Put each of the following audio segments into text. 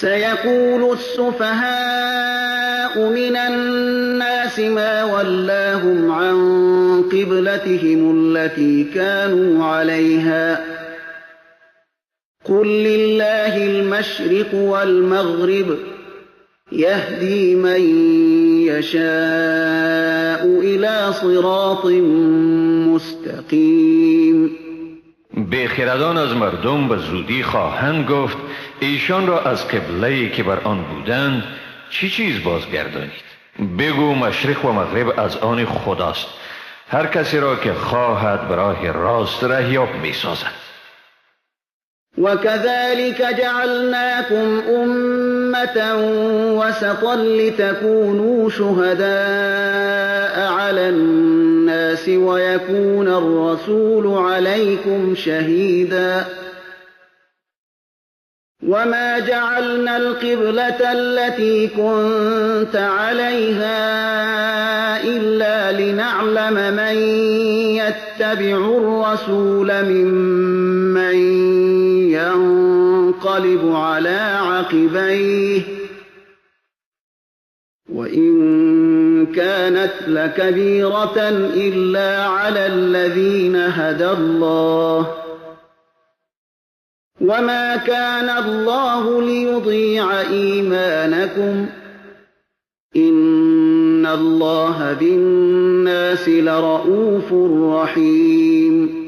سيقول السفهاء من الناس ما ولاهم عن قبلتهم التي كانوا عليها قل لله المشرق والمغرب يهدي من يشاء إلى صراط مستقیم. بیخردان از مردم به زودی خواهند گفت ایشان را از قبله‌ای که بر آن بودند چی چیز بازگردانید؟ بگو مشرق و مغرب از آن خداست، هر کسی را که خواهد به راه راست رهیاب می سازد. وكذلك جعلناكم أمة وسطا لتكونوا شهداء على الناس ويكون الرسول عليكم شهيدا وما جعلنا القبلة التي كنت عليها إلا لنعلم من يتبع الرسول ممن ينقلب على عقبيه وإن كانت لكبيرة إلا على الذين هدى الله وما كان الله ليضيع إيمانكم إن الله بالناس لرؤوف رحيم.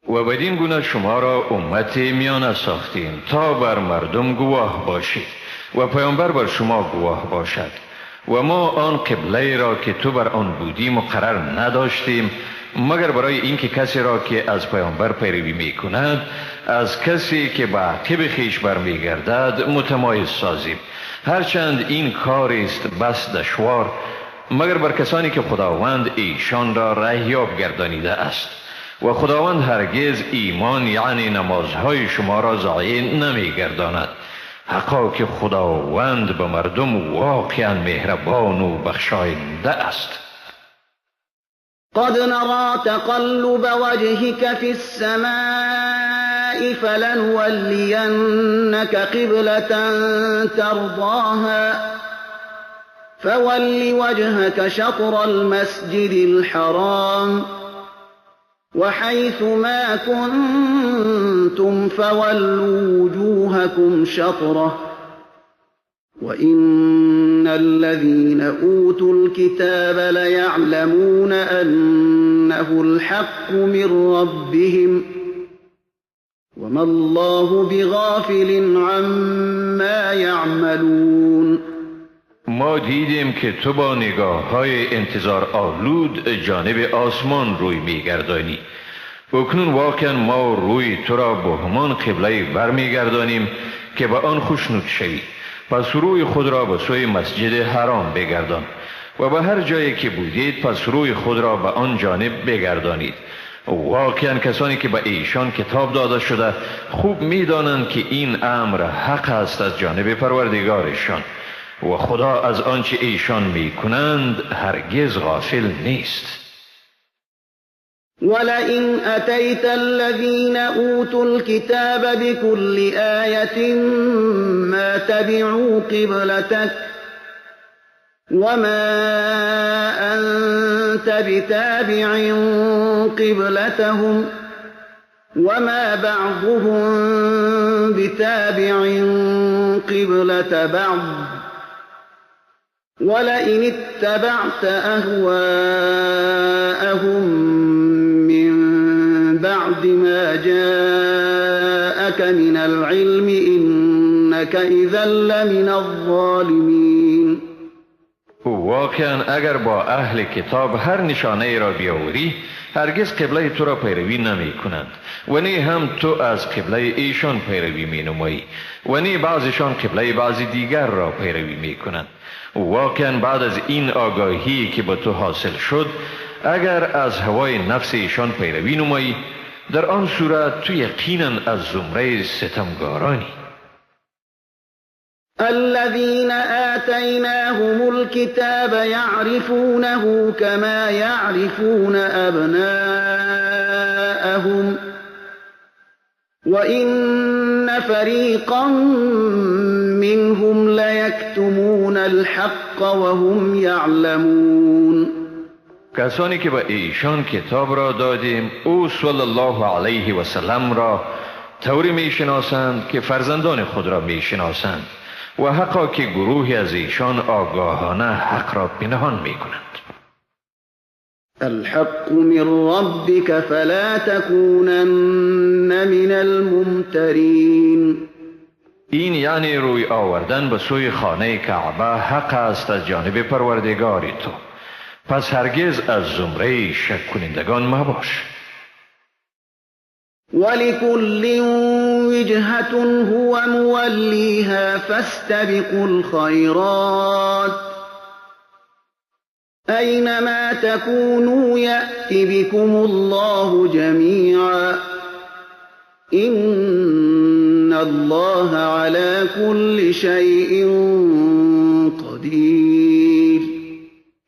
و بدین گونه شما را امت میانه ساختیم تا بر مردم گواه باشید و پیامبر بر شما گواه باشد و ما آن قبله را که تو بر آن بودی مقرر نداشتیم مگر برای اینکه کسی را که از پیامبر پیروی می کند از کسی که به عقب خویش برمیگردد متمایز سازیم، هرچند این کاری است بس دشوار مگر بر کسانی که خداوند ایشان را رهیاب گردانیده است و خداوند هرگز ایمان یعنی نمازهای شما را ضایع نمیگرداند. حقا که خداوند به مردم واقعا مهربان و بخشاینده است. قد نرى تقلب وجهك في السماء فلنولينك قبلة ترضاها فول وجهك شطر المسجد الحرام وحيث ما كنتم فولوا وجوهكم شطره وإن الذين أوتوا الكتاب ليعلمون أنه الحق من ربهم وما الله بغافل عما يعملون. ما دیدیم که تو با نگاه های انتظار آلود جانب آسمان روی میگردانی. اکنون واقعا ما روی تو را به همان قبله برمیگردانیم که به آن خوشنود شوی. پس روی خود را به سوی مسجد حرام بگردان و به هر جایی که بودید پس روی خود را به آن جانب بگردانید. واقعا کسانی که به ایشان کتاب داده شده خوب میدانند که این امر حق است از جانب پروردگارشان و خدا از آنچه ایشان میکنند هرگز غافل نیست. ولئن أتيت الذين أوتوا الكتاب بكل آية ما تبعوا قبلتك وما أنت بتابع قبلتهم وما بعضهم بتابع قبلة بعض ولئن اتبعت أهواءهم من بعد ما جاءك من العلم إنك إذا لمن الظالمين. واقعا اگر با اهل کتاب هر نشانه ای را بیاوری هرگز قبله تو را پیروی نمی کنند و نه هم تو از قبله ایشان پیروی می نمایی و نه بعضشان قبله بعضی دیگر را پیروی می کنند. واقعا بعد از این آگاهی که به تو حاصل شد اگر از هوای نفس ایشان پیروی نمایی در آن صورت تو یقینا از زمره ستمگارانی. الذين آتيناهم الكتاب يعرفونه كما يعرفون أبناءهم وإن فريقا منهم الحق وهم يعلمون. کسانی که به ایشان کتاب را دادیم او صلی الله علیه و سلم را طوری میشناسند که فرزندان خود را میشناسند و حقا که گروهی از ایشان آگاهانه حق را پنهان میکنند. الحق من ربك فلا تكونن من الممترین. این یعنی روی آوردن به سوی خانه کعبه حق است از جانب پروردگار تو، پس هرگز از زمره شک کنندگان مباش. ولكل وجهة هو موليها فاستبقوا الخيرات أينما تكونوا يأت بكم الله جميعا إن الله على كل شيء قدير.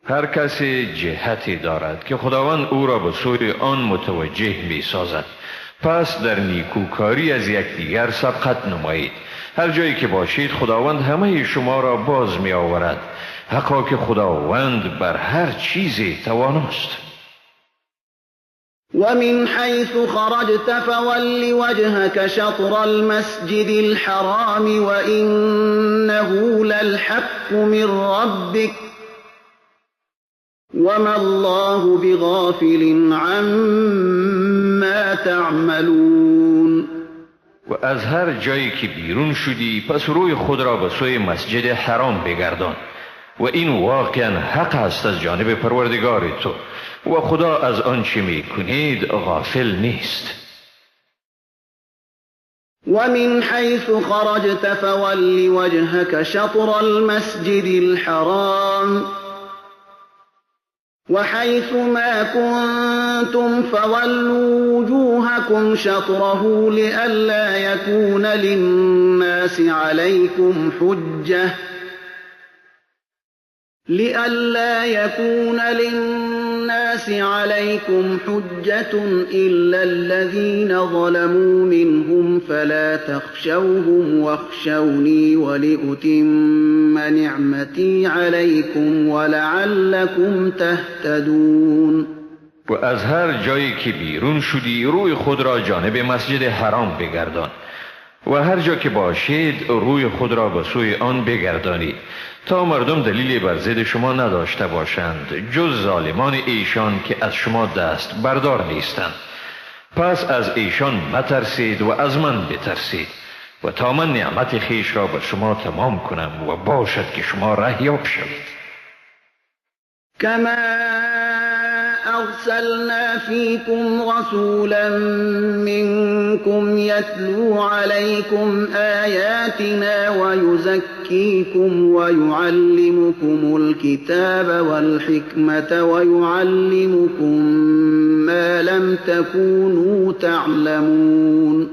هر کسی جهتی دارد که خداوند او را به سوی آن متوجه می سازد، پس در نیکوکاری از یکدیگر سبقت نمایید. هر جایی که باشید خداوند همه شما را باز می آورد، حقا که خداوند بر هر چیزی تواناست. ومن حيث خرجت فول وجهك شطر المسجد الحرام وإنه للحق من ربك وما الله بغافل عما تعملون. و از هر جایی که بیرون شدی پس روی خود را به سوی مسجد حرام بگردان و این واقعا حق است از جانب پروردگار تو و خدا از آنچه میکنید غافل نیست. ومن حيث خرجت فول وجهك شطر المسجد الحرام وحيث ما كنتم فولوا وجوهكم شطره لئلا يكون للناس عليكم حجة لئلا يكون للناس عليكم حجة إلا الذين ظلموا منهم فلا تخشوهم واخشوني ولأتم نعمتي عليكم ولعلكم تهتدون. و از هر جایی که بیرون شدی روی خود را جانب مسجد حرام بگردان و هر جا که باشید روی خود را به سوی آن بگردانید تا مردم دلیلی بر ضد شما نداشته باشند جز ظالمان ایشان که از شما دست بردار نیستند. پس از ایشان مترسید و از من بترسید و تا من نعمت خویش را بر شما تمام کنم و باشد که شما رهیاب شوید. کما أرسلنا فيكم رسولا منكم يتلو عليكم آياتنا ويزكيكم ويعلمكم الكتاب والحكمة ويعلمكم ما لم تكونوا تعلمون.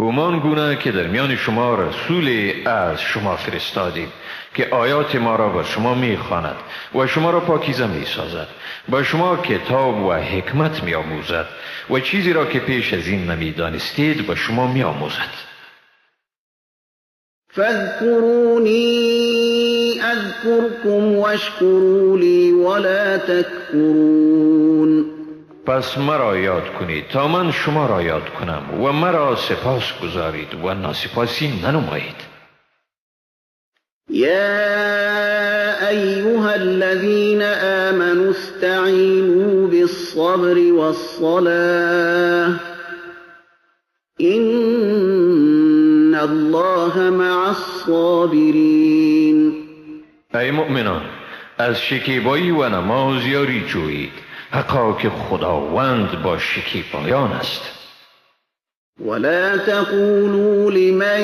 همان گونه که در میان شما رسول از شما فرستادیم که آیات ما را بر شما میخواند و شما را پاکیزه میسازد، با شما کتاب و حکمت میآموزد و چیزی را که پیش از این نمیدانستید به شما میآموزد. فاذكروني اذكركم واشكروا لي ولا تكفرون. پس مرا یاد کنید تا من شما را یاد کنم و مرا سپاس گذارید و ناسپاسی ننمایید. يا أيها الذين آمنوا استعينوا بالصبر والصلاة إن الله مع الصابرين. ای مؤمنان، از شکیبایی و نماز یاری جویید، حقا که خداوند با شکیبایان است. ولا تقولوا لمن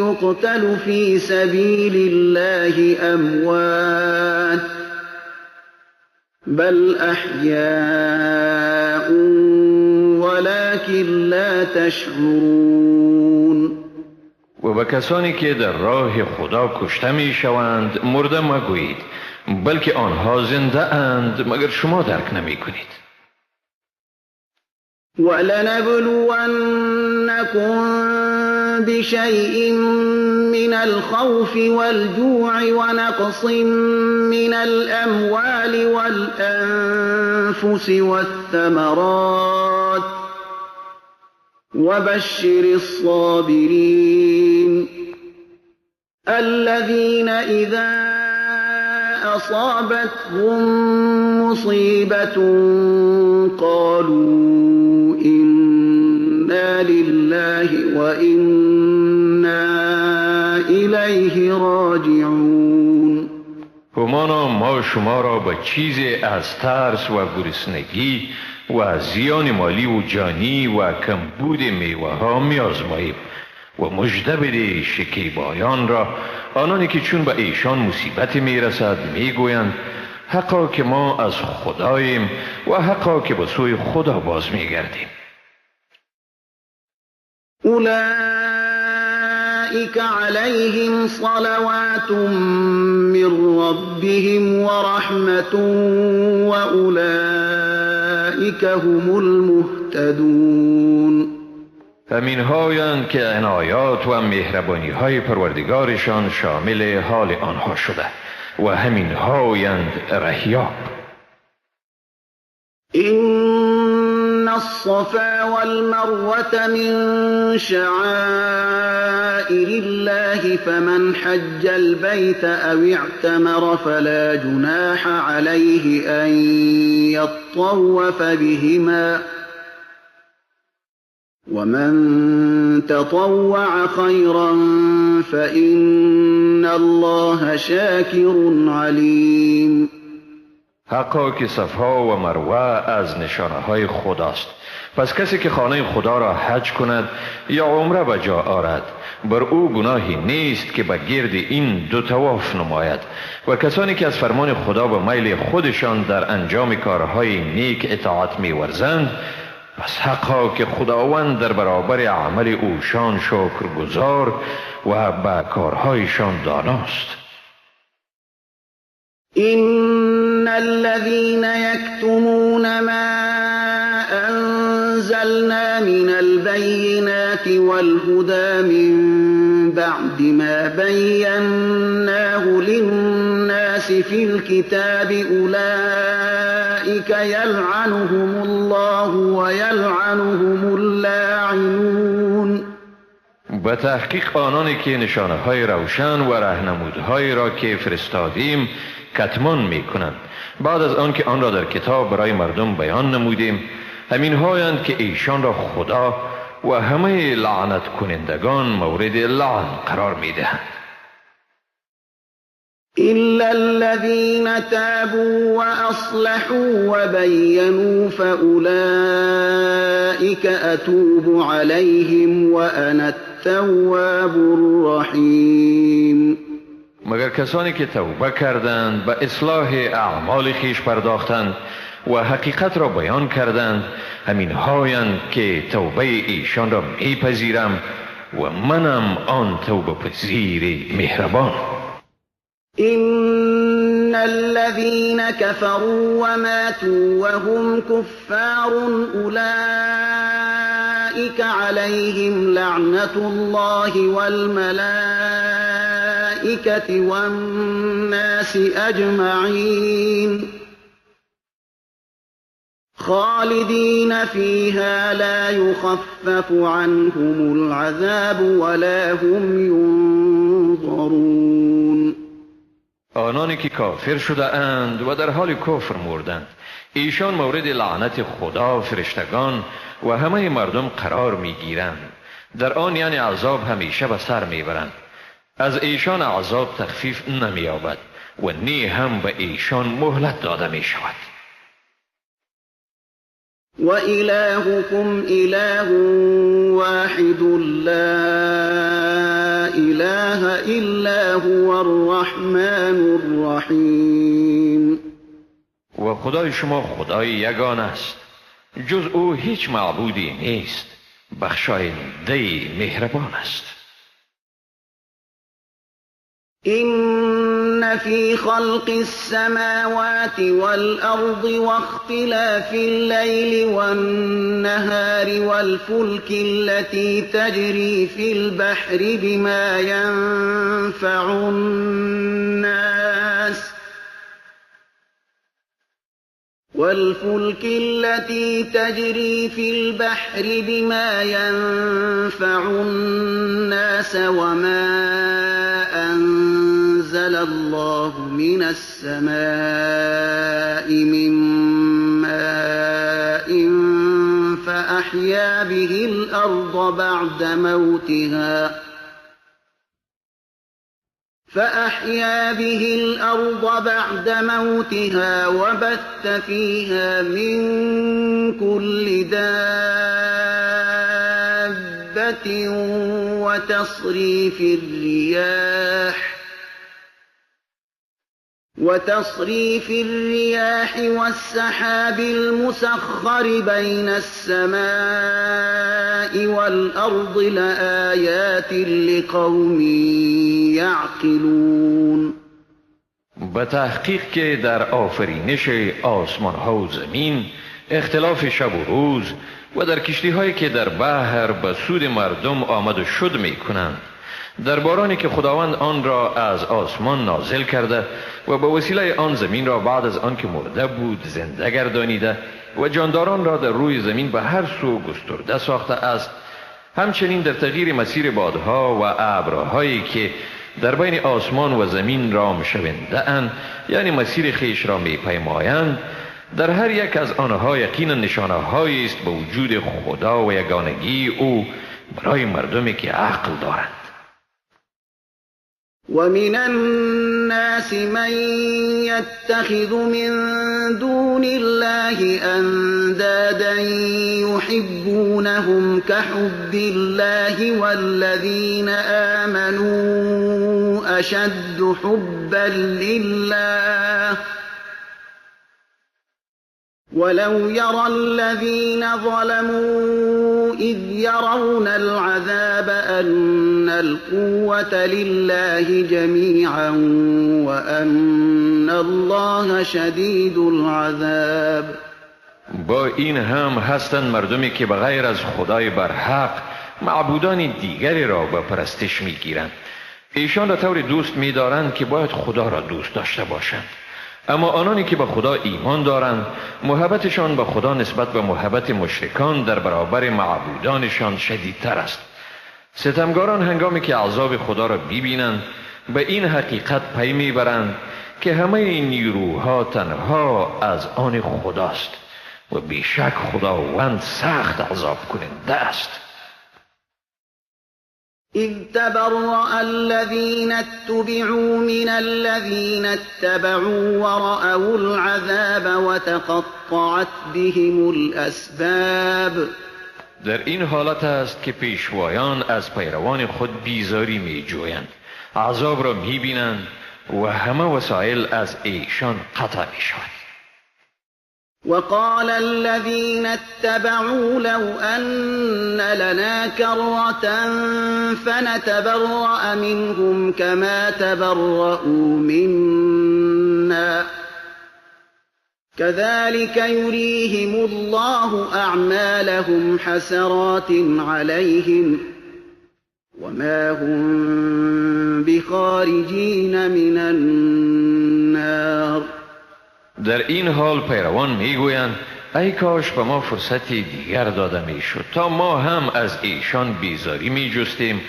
يقتل في سبيل الله أموات بل أحياء ولكن لا تشعرون. و به کسانی که در راه خدا کشته می شوند مرده مگویید، بلکه آنها زنده اند مگر شما درک نمی کنید. ولنبلونكم بشيء من الخوف والجوع ونقص من الأموال والأنفس والثمرات وبشر الصابرين الذين إذا أصابتهم مصيبة قالوا إنا لله وإنا إليه راجعون. همانا ما شما را با چیزی از ترس و گرسنگی و زیان مالی و جانی و کمبود میوه ها می‌آزماییم و مژده بده شکیبایان را، آنانی که چون به ایشان مصیبت میرسد میگویند حقا که ما از خداییم و حقا که به سوی خدا باز میگردیم. اولئک علیهم صلوات من ربهم ورحمة واولئک هم المهتدون. همین هایند که عنایات و مهربانی های پروردگارشان شامل حال آنها شده و همین هایند رهیاب. إن الصفا والمروة من شعائر الله فمن حج البيت أو اعتمر فلا جناح عليه أن يطوف بهما ومن تطوع خيرا فإن الله شاكر عليم. حقا که صفا و مروه از نشانه های خداست، پس کسی که خانه خدا را حج کند یا عمره به جا آرد بر او گناهی نیست که به گرد این دو طواف نماید، و کسانی که از فرمان خدا به میل خودشان در انجام کارهای نیک اطاعت می‌ورزند، پس حقا که خداوند در برابر عمل اوشان شکرگزار و به کارهایشان داناست. إن الذين يكتمون ما أنزلنا من البينات والهدى من بعد ما بيناه للناس في الكتاب أولئك يلعنهم الله ويلعنهم اللاعنون. به تحقیق آنانی که نشانه های روشن و رهنمودهایی را که فرستادیم کتمان می کنند بعد از آنکه آن را در کتاب برای مردم بیان نمودیم، همین هایند که ایشان را خدا و همه لعنت کنندگان مورد لعن قرار می دهند. إلا الذين تابوا وأصلحوا وبينوا فأولئك أتوب عليهم وأنا التواب الرحيم. مگر کسانی که توبه کردند، به اصلاح اعمال خویش پرداختند و حقیقت را بیان کردند، همین هایند که توبه ایشان را میپذیرم و منم آن توبه پذیر مهربان. إن الذين كفروا وماتوا وهم كفار أولئك عليهم لعنة الله والملائكة والناس أجمعين خالدين فيها لا يخفف عنهم العذاب ولا هم ينظرون. آنانی که کافر شده اند و در حال کفر مردند، ایشان مورد لعنت خدا، فرشتگان و همه مردم قرار میگیرند. در آن یعنی عذاب همیشه به سر میبرند. از ایشان عذاب تخفیف نمییابد و نی هم به ایشان مهلت داده میشود. و الهکم اله واحد لا اله الا هو الرحمن الرحیم. و خدای شما خدای یگانه است، جز او هیچ معبودی نیست، بخشاینده مهربان است. إن في خلق السماوات والأرض واختلاف الليل والنهار والفلك التي تجري في البحر بما ينفع الناس والفلك التي تجري في البحر بما ينفع الناس وما أنزل الله من السماء من ماء فأحيا به الأرض بعد موتها فأحيا به الأرض بعد موتها وبث فيها من كل دابة وتصريف الرياح والسحاب المسخر بين السماء والأرض لآيات لقوم يعقلون. به تحقیق که در آفرینش آسمان ها و زمین، اختلاف شب و روز و در کشتی هایی که در بحر به سود مردم آمد و شد می کنند، در بارانی که خداوند آن را از آسمان نازل کرده و به وسیله آن زمین را بعد از آن که مرده بود زنده گردانیده و جانداران را در روی زمین به هر سو گسترده ساخته است، همچنین در تغییر مسیر بادها و ابرهایی که در بین آسمان و زمین رام شونده اند، یعنی مسیر خیش را می پیمایند، در هر یک از آنها یقینا نشانه هایی است به وجود خدا و یگانگی او برای مردمی که عقل دارند. ومن الناس من يتخذ من دون الله أندادا يحبونهم كحب الله والذين آمنوا أشد حبا لله ولو يرى الذين ظلموا إذ يرون العذاب أن القوة لله جميعا وأن الله شديد العذاب. با این هم هستند مردمی که به غیر از خدای برحق معبودان دیگری را به پرستش میگیرند. ایشان را طوری دوست میدارند که باید خدا را دوست داشته باشند. اما آنانی که به خدا ایمان دارند، محبتشان به خدا نسبت به محبت مشرکان در برابر معبودانشان شدیدتر است. ستمگاران هنگامی که عذاب خدا را ببینند، به این حقیقت پی میبرند که همه این نیروها تنها از آن خداست و بیشک خداوند سخت عذاب کننده است. إذ تبرأ الذين اتبعوا من الذين اتبعوا ورأوا العذاب وتقطعت بهم الأسباب. در این حالت است که پیشوایان از پیروان خود بیزاری می جویند، عذاب را می بینند و همه وسایل از ایشان قطع می شود. وقال الذين اتبعوا لو أن لنا كرة فنتبرأ منهم كما تبرؤوا منا كذلك يريهم الله أعمالهم حسرات عليهم وما هم بخارجين من النار. در این حال پیروان میگویند ای کاش به ما فرصتی دیگر داده میشد تا ما هم از ایشان بیزاری میجستیم،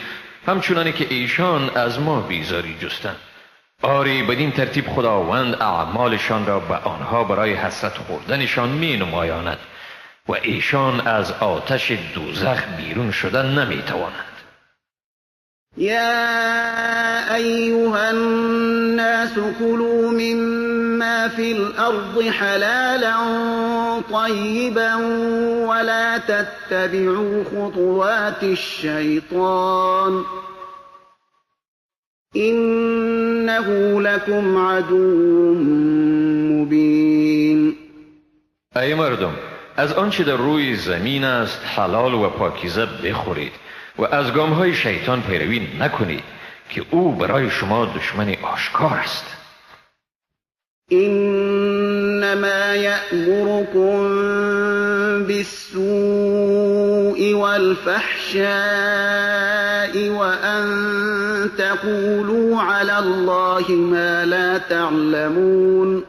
همچنانی که ایشان از ما بیزاری جستند. آری بدین ترتیب خداوند اعمالشان را به آنها برای حسرت خوردنشان می نمایاند و ایشان از آتش دوزخ بیرون شدن نمیتوانند. يا أيها الناس كلوا مما في الأرض حلالا طيبا ولا تتبعوا خطوات الشيطان إنه لكم عدو مبين. ای مردم، از آنچه در روی زمین است حلال و پاکیزه بخورید و از گام‌های شیطان پیروی نکنید که او برای شما دشمن آشکار است. إنما يأمركم بالسوء والفحشاء وأن تقولوا على الله ما لا تعلمون.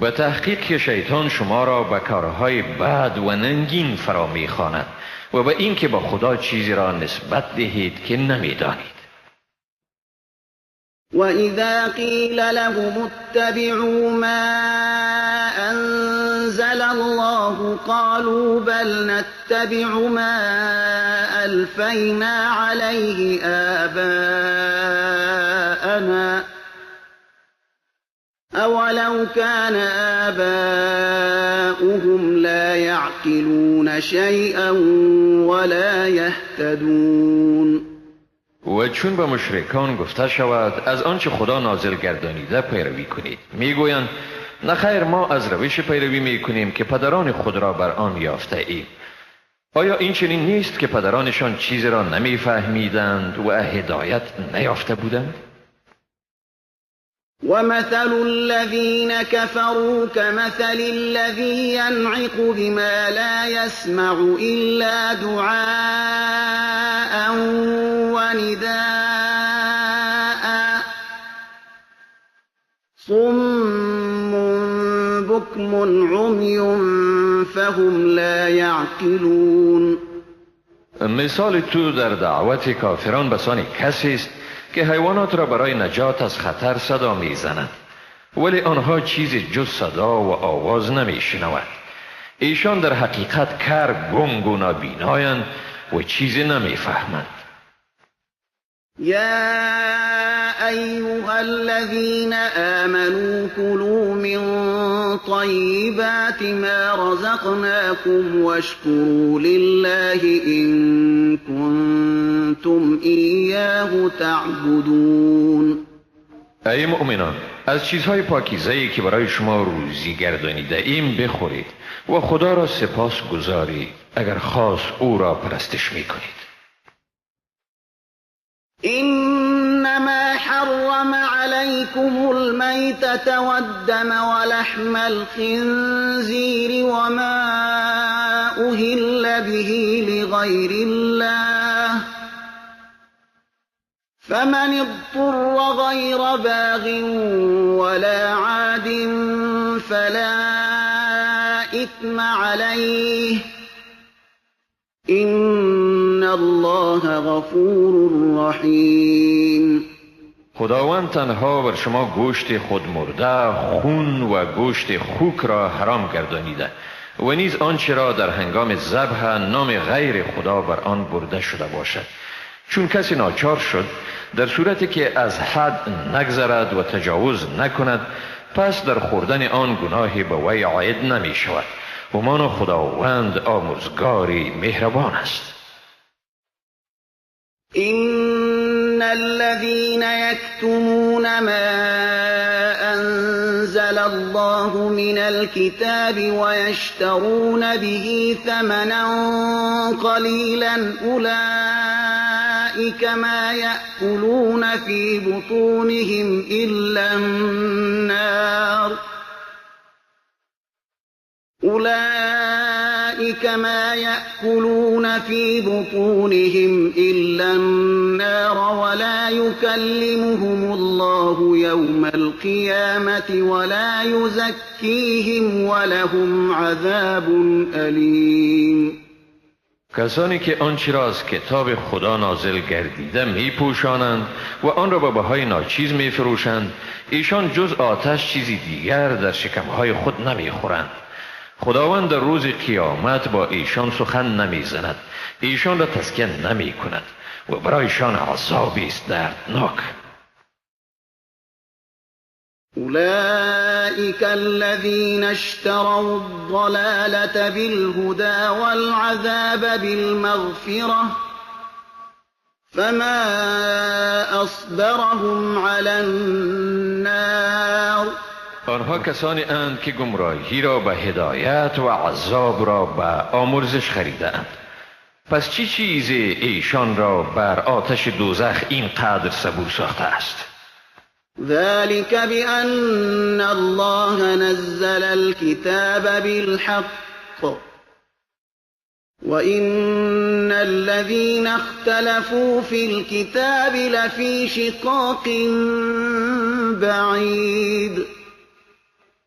به تحقیق که شیطان شما را به کارهای بد و ننگین فرا می‌خواند و به اینکه با خدا چیزی را نسبت دهید که نمی‌دانید. وَإِذَا قِيلَ لَهُمُ اتَّبِعُوا مَا أَنزَلَ اللَّهُ قَالُوا بَلْ نَتَّبِعُ مَا أَلْفَيْنَا عَلَيْهِ آبَاءَنَا أَوَلَوْ كَانَ آبَاؤُهُمْ لَا يَعْقِلُونَ شَيْئًا وَلَا يَهْتَدُونَ. و چون به مشرکان گفته شود از آنچه خدا نازل گردانیده پیروی کنید، میگویند نه خیر، ما از روش پیروی میکنیم که پدران خود را بر آن یافته ایم. آیا این چنین نیست که پدرانشان چیزی را نمیفهمیدند و هدایت نیافته بودند؟ ومثل الذين كفروا كمثل الذي ينعق بما لا يسمع إلا دعاء ونداء صم بكم عمي فهم لا يعقلون. مثال تو در دعوت کافران بسان کسی است که حیوانات را برای نجات از خطر صدا میزند، ولی آنها چیزی جز صدا و آواز نمیشنوند. ایشان در حقیقت کر، گنگ و نابینایند و چیزی نمیفهمند. یا ایها الذین آمنوا كلوا من طیبات ما رزقناكم واشكروا لله إن كنتم إياه تعبدون. ای مؤمنان، از چیزهای پاکیزه‌ای که برای شما روزی گردانیده ایم بخورید و خدا را سپاس گذارید اگر خاص او را پرستش میکنید. إنما حرم عليكم الميتة والدم ولحم الخنزير وما أهل به لغير الله فمن اضطر غير باغ ولا عاد فلا إثم عليه إن الله غفور رحیم. خداوند تنها بر شما گوشت خود مرده، خون و گوشت خوک را حرام گردانیده و نیز آنچه را در هنگام ذبح نام غیر خدا بر آن برده شده باشد. چون کسی ناچار شد در صورتی که از حد نگذرد و تجاوز نکند، پس در خوردن آن گناهی به وی عاید نمی شود. همان خداوند آمرزگاری مهربان است. إن الذين يكتمون ما أنزل الله من الكتاب ويشترون به ثمنا قليلا أولئك ما يأكلون في بطونهم إلا النار أولئك ما يأكلون في بطونهم إلا النار ولا يكلمهم الله يوم القيامة ولا يزكيهم ولهم عذاب أليم. کسانی که آنچه را از کتاب خدا نازل گردیده می پوشانند و آن را به بهای ناچیز می فروشند، ایشان جز آتش چیزی دیگر در شکمهای خود نمی خورند. خداوند در روز قیامت با ایشان سخن نمیزند، ایشان را تزکیه نمی کند و برایشان عذابی است دردناک. أولئك الذين اشتروا الضلالة بالهدى والعذاب بالمغفرة فما أصبرهم على النار. آنها کسانی اند که گمراهی را به هدایت و عذاب را به آمرزش خریده اند. پس چی چیزی ایشان را بر آتش دوزخ اینقدر صبور ساخته است؟ ذلك بأن الله نزل الكتاب بالحق وإن الذين اختلفوا في الكتاب لفي شقاق بعيد.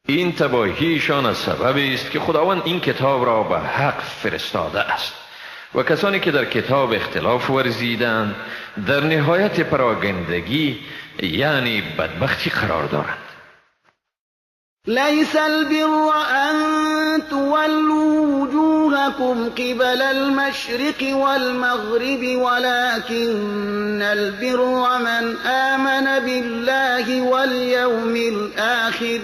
این تباهیشان از سبب است که خداوند این کتاب را به حق فرستاده است و کسانی که در کتاب اختلاف ورزیدند در نهایت پراگندگی یعنی بدبختی قرار دارند. ليس البر أن تولوا وجوهكم قبل المشرق والمغرب ولكن البر من آمن بالله واليوم الآخر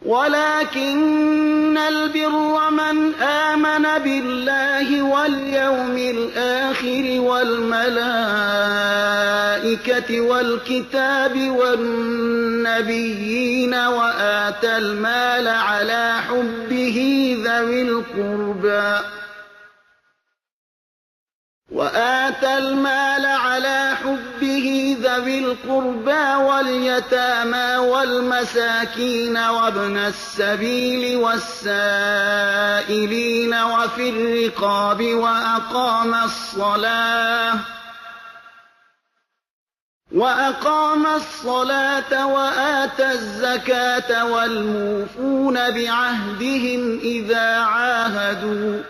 ولكن البر من آمن بالله واليوم الآخر والملائكة والكتاب والنبيين وآتى المال على حبه ذوي القربى وآتى المال على حبه ذوي القربى واليتامى والمساكين وابن السبيل والسائلين وفي الرقاب وأقام الصلاة وآتى الزكاة والموفون بعهدهم إذا عاهدوا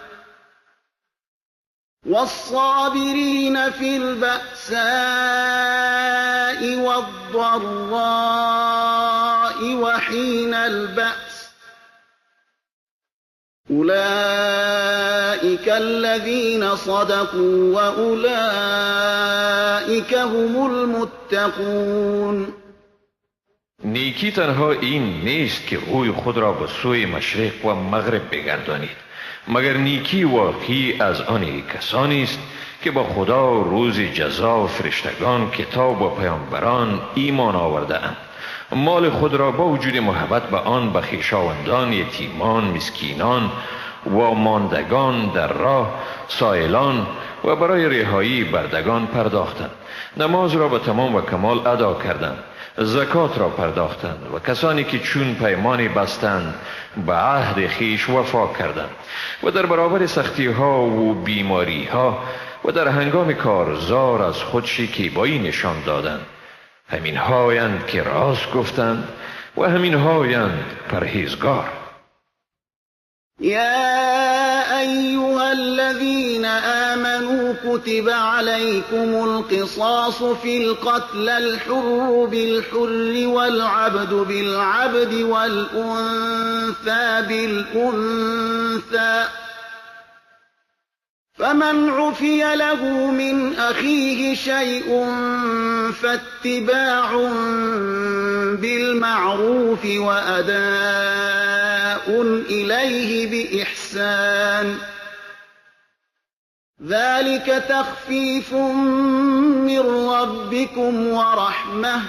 والصابرين في البأساء والضراء وحين البأس أولئك الذين صدقوا وأولئك هم المتقون. نیکی تنها این نیست که روی خود را به سوی مشرق و مغرب بگردانید، مگر نیکی واقعی از آن کسانی است که با خدا، روز جزا، فرشتگان، کتاب و پیامبران ایمان آورده اند، مال خود را با وجود محبت به آن به خویشاوندان، یتیمان، مسکینان و ماندگان در راه، سائلان و برای رهایی بردگان پرداختند، نماز را به تمام و کمال ادا کردند، زکات را پرداختند و کسانی که چون پیمانی بستند به عهد خویش وفا کردند و در برابر سختی ها و بیماری ها و در هنگام کارزار از خود شکیبایی نشان دادند. همین هایند که راست گفتند و همین هایند پرهیزگار. يا أيها الذين آمنوا كتب عليكم القصاص في القتل الحر بالحر والعبد بالعبد والأنثى بالأنثى فمن عفي له من أخيه شيء فاتباع بالمعروف وأداء إليه بإحسان ذلك تخفيف من ربكم ورحمة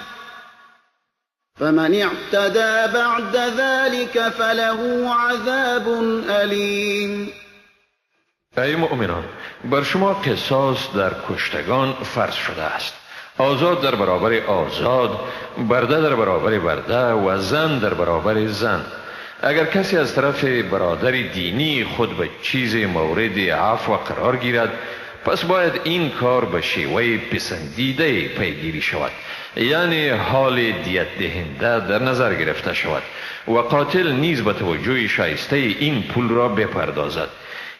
فمن اعتدى بعد ذلك فله عذاب أليم. ای مؤمنان، بر شما قصاص در کشتگان فرض شده است. آزاد در برابر آزاد، برده در برابر برده و زن در برابر زن. اگر کسی از طرف برادر دینی خود به چیز مورد عفو قرار گیرد، پس باید این کار به شیوه پسندیده پیگیری شود، یعنی حال دیت دهنده در نظر گرفته شود و قاتل نیز به توجه شایسته این پول را بپردازد.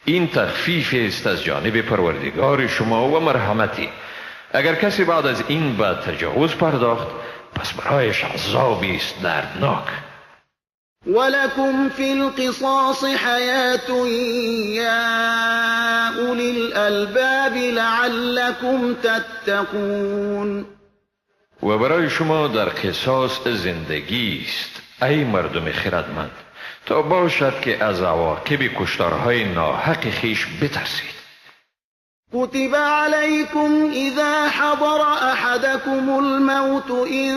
این تخفیف است از جانب پروردگار شما و مرحمتی. اگر کسی بعد از این به تجاوز پرداخت، پس برایش عذابی است دردناک. ولكم في القصاص حیات یا اولی الالباب لعلكم تتقون. و برای شما در قصاص زندگی است ای مردم خردمند، تا باشد که از عواقب کشتارهای ناحق خویش بترسید. كتب عليكم إذا حضر أحدكم الموت إن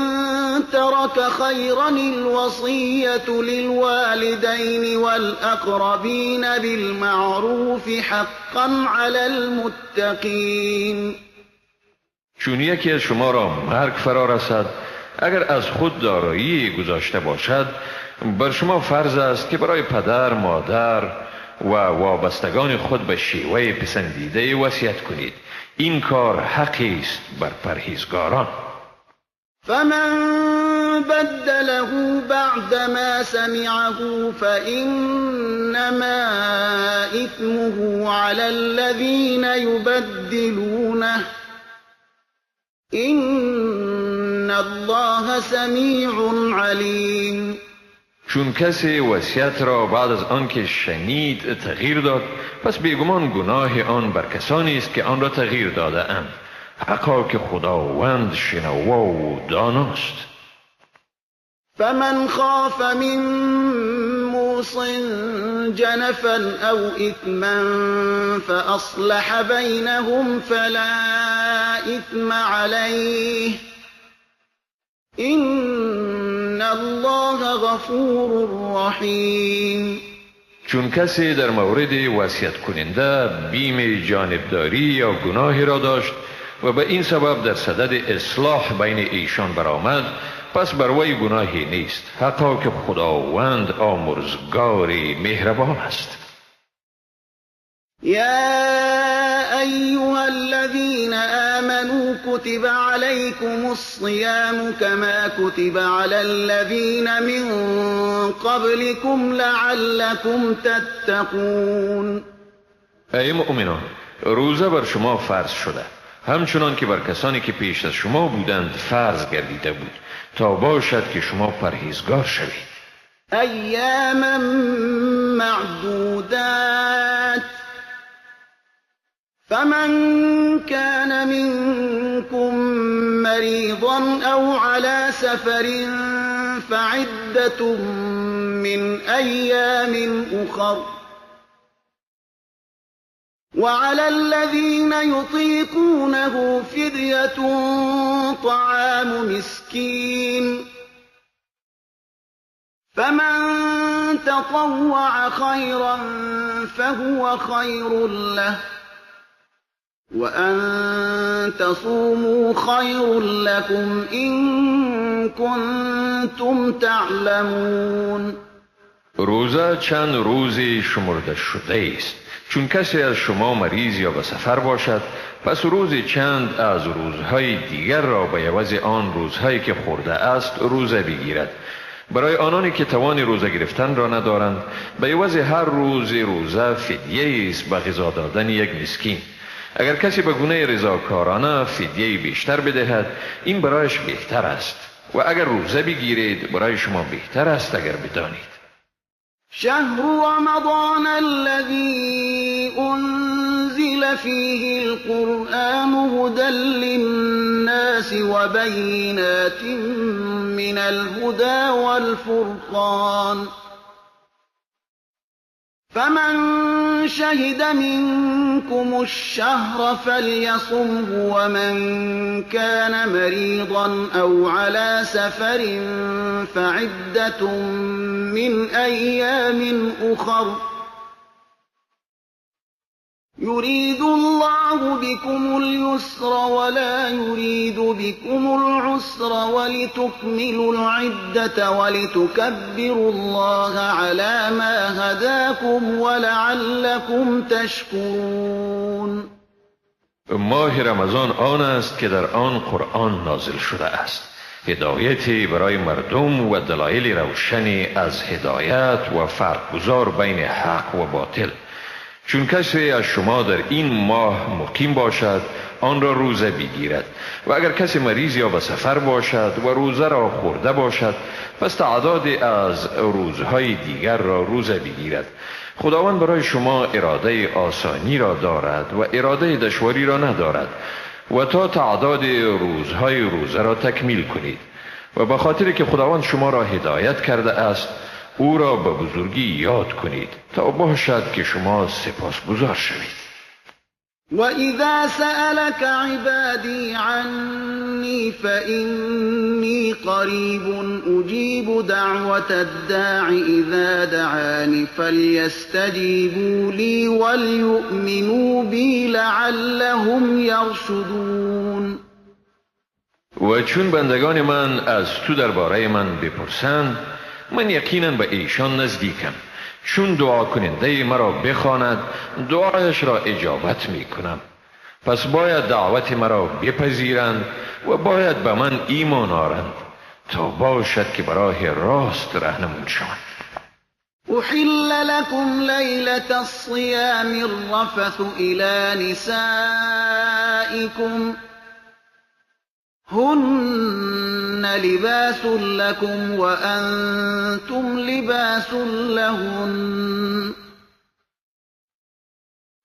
ترك خيرا الوصية للوالدين والأقربين بالمعروف حقا على المتقين. چون یکی از شما را مرگ فرا رسد، اگر از خود دارایی گذاشته باشد، بر شما فرض است که برای پدر، مادر و وابستگان خود به شیوه پسندیده وصیت کنید. این کار حقی است بر پرهیزگاران. فمن بدله بعدما سمعه فإنما إثمه على الذين يبدلونه إن الله سمیع علیم. چون کسی وصیت را بعد از آنکه شنید تغییر داد، پس بیگمان گناه آن بر کسانی است که آن را تغییر داده اند. حقا که خداوند شنوا و داناست. فمن خاف من موص جنفا او اثما فاصلح بینهم فلا اثم علیه ان الله غفور رحیم. چون کسی در مورد وصیت کننده بیم جانبداری یا گناهی را داشت و به این سبب در صدد اصلاح بین ایشان برآمد، پس بر وی گناهی نیست. حقا که خداوند آمرزگار مهربان است. یا ایها الذین آمنوا كتب علیکم الصیام کما كتب علی الذین من قبلکم لعلکم تتقون. ای مؤمنان، روزه بر شما فرض شده، همچنان که بر کسانی که پیش از شما بودند فرض گردیده بود، تا باشد که شما پرهیزگار شوید. ایاما معدودات فمن كان منكم مريضا أو على سفر فعدة من أيام أخر وعلى الذين يطيقونه فدية طعام مسكين فمن تطوع خيرا فهو خير له وأن تصوموا خير لكم إن كنتم تعلمون. روزه چند روزی شمرده شده است. چون کسی از شما مریض یا به سفر باشد، پس روزی چند از روزهای دیگر را به عوض آن روزهایی که خورده است روزه بگیرد. برای آنانی که توان روزه گرفتن را ندارند، به عوض هر روز روزه فدیه است به غذا دادن یک مسکین. اگر کسی به گونه رضاکارانه فدیه بیشتر بدهد، این برایش بهتر است، و اگر روزه بگیرید برای شما بهتر است اگر بدانید. شهر رمضان الذي أنزل فيه القرآن هدى للناس وبينات من الهدى والفرقان فمن شهد منكم الشهر فليصمه ومن كان مريضا أو على سفر فعدة من أيام أخر يريد الله بكم اليسر ولا يريد بكم العسر ولتكملوا العدة ولتكبروا الله على ما هداكم ولعلكم تشكرون. ماه رمضان آن است که در آن قرآن نازل شده است، هدایتی برای مردم و دلایل روشنی از هدایت و فرقگذار بین حق و باطل. چون کسی از شما در این ماه مقیم باشد آن را روزه بگیرد، و اگر کسی مریض یا به سفر باشد و روزه را خورده باشد، پس تعداد از روزهای دیگر را روزه بگیرد. خداوند برای شما اراده آسانی را دارد و اراده دشواری را ندارد، و تا تعداد روزهای روزه را تکمیل کنید. و به خاطر که خداوند شما را هدایت کرده است، او را به بزرگی یاد کنید تا باشد که شما سپاسگزار شوید. و اذا سألك عبادی عنی فإنی قریب اجیب دعوة الداع اذا دعان فلیستجیبوا لی ولیؤمنوا بی لعلهم یرشدون. و چون بندگان من از تو درباره من بپرسند، من یقینا به ایشان نزدیکم. چون دعا کننده مرا بخواند، دعایش را اجابت می کنم. پس باید دعوت مرا بپذیرند و باید به من ایمان آرند تا باشد که براه راست رهنمون شوند. أحل لكم ليلة الصيام الرفث إلى نسائكم هن لباس لكم وأنتم لباس لهن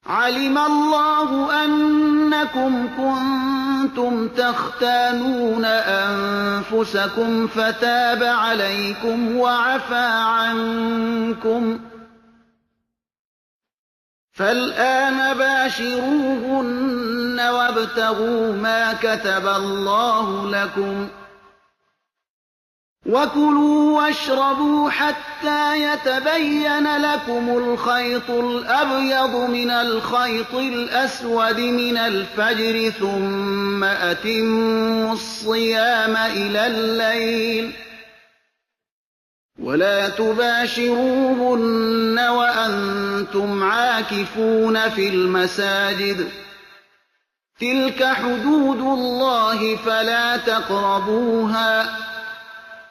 علم الله أنكم كنتم تختانون أنفسكم فتاب عليكم وعفى عنكم فالآن باشروهن وابتغوا ما كتب الله لكم وكلوا واشربوا حتى يتبين لكم الخيط الأبيض من الخيط الأسود من الفجر ثم أتموا الصيام إلى الليل ولا تباشروهن وأنتم عاكفون في المساجد تلك حدود الله فلا تقربوها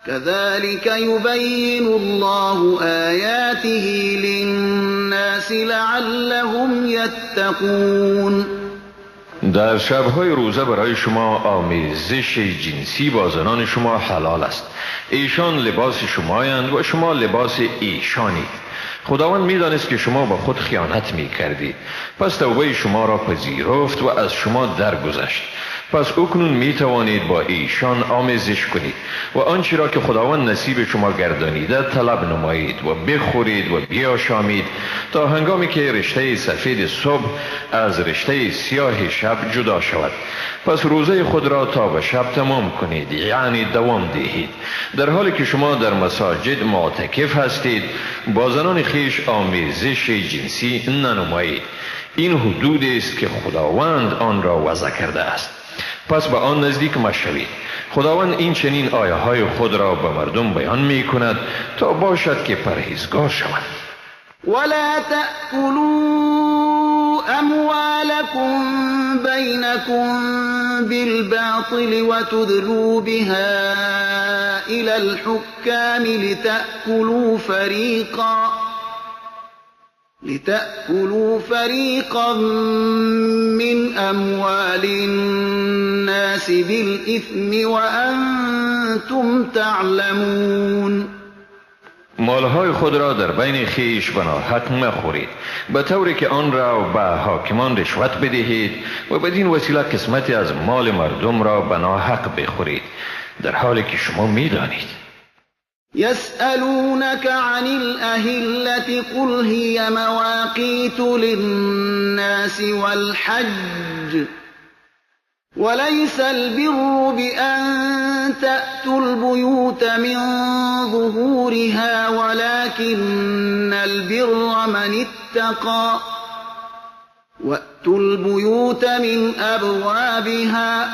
كذلك يبين الله آياته للناس لعلهم يتقون. در شب‌های روزه برای شما آمیزش جنسی با زنان شما حلال است. ایشان لباس شمایند و شما لباس ایشانید. خداوند می‌دانست که شما با خود خیانت می‌کردید، پس توبه شما را پذیرفت و از شما درگذشت. پس اکنون می توانید با ایشان آمیزش کنید و آنچه را که خداوند نصیب شما گردانیده طلب نمایید و بخورید و بیاشامید تا هنگامی که رشته سفید صبح از رشته سیاه شب جدا شود. پس روزه خود را تا به شب تمام کنید، یعنی دوام دهید. در حالی که شما در مساجد معتکف هستید با زنان خویش آمیزش جنسی ننمایید. این حدود است که خداوند آن را وضع کرده است، پس به آن نزدیک مشوید. خداوند این چنین آیه های خود را به مردم بیان می کند تا باشد که پرهیزگار شوند. ولا تأكلوا أموالكم بينكم بالباطل وتدلوا بها إلى الحكام لتأكلوا فريقا من أموال الناس بالإثم وأنتم تعلمون. مالهای خود را در بین خیش به ناحق مخورید، به طوری که آن را به حاکمان رشوت بدهید و بدین وسیله قسمتی از مال مردم را به ناحق بخورید، در حالی که شما میدانید. يسألونك عن الأهلة قل هي مواقيت للناس والحج وليس البر بأن تأتوا البيوت من ظهورها ولكن البر من اتقى وأتوا البيوت من أبوابها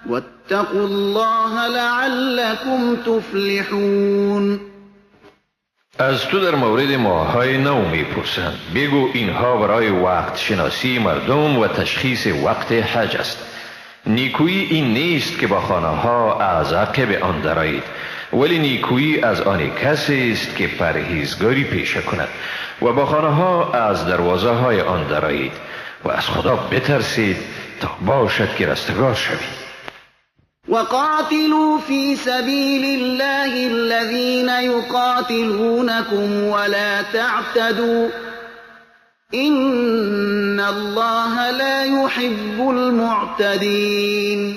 واتقوا الله لعلكم تفلحون. از تو در مورد ماه‌های نو میپرسند، بگو اینها برای وقت شناسی مردم و تشخیص وقت حج است. نیکویی این نیست که با خانه ها از عقب آن درآیید، ولی نیکویی از آن کسی است که پرهیزگاری پیشه کند و با خانه ها از دروازه های آن درآیید و از خدا بترسید تا باشد که رستگار شوید. وقاتلوا في سبيل الله الذين يقاتلونكم ولا تعتدوا إن الله لا يحب المعتدين.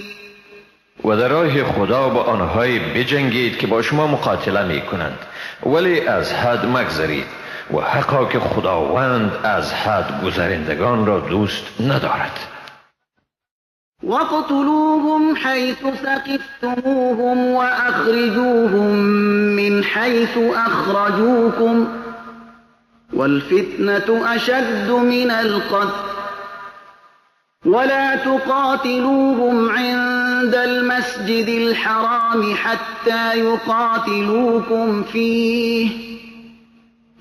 و در راه خدا با آنهایی بجنگید که با شما مقاتله می کنند، ولی از حد مگذرید و حقا که خداوند از حد گذرندگان را دوست ندارد. وَاقْتُلُوهُمْ حَيْثُ ثَقِفْتُمُوهُمْ وَأَخْرِجُوهُمْ مِنْ حَيْثُ أَخْرَجُوكُمْ وَالْفِتْنَةُ أَشَدُّ مِنَ الْقَتْلِ وَلَا تُقَاتِلُوهُمْ عِندَ عند المسجد الحرام حتى يقاتلوكم فيه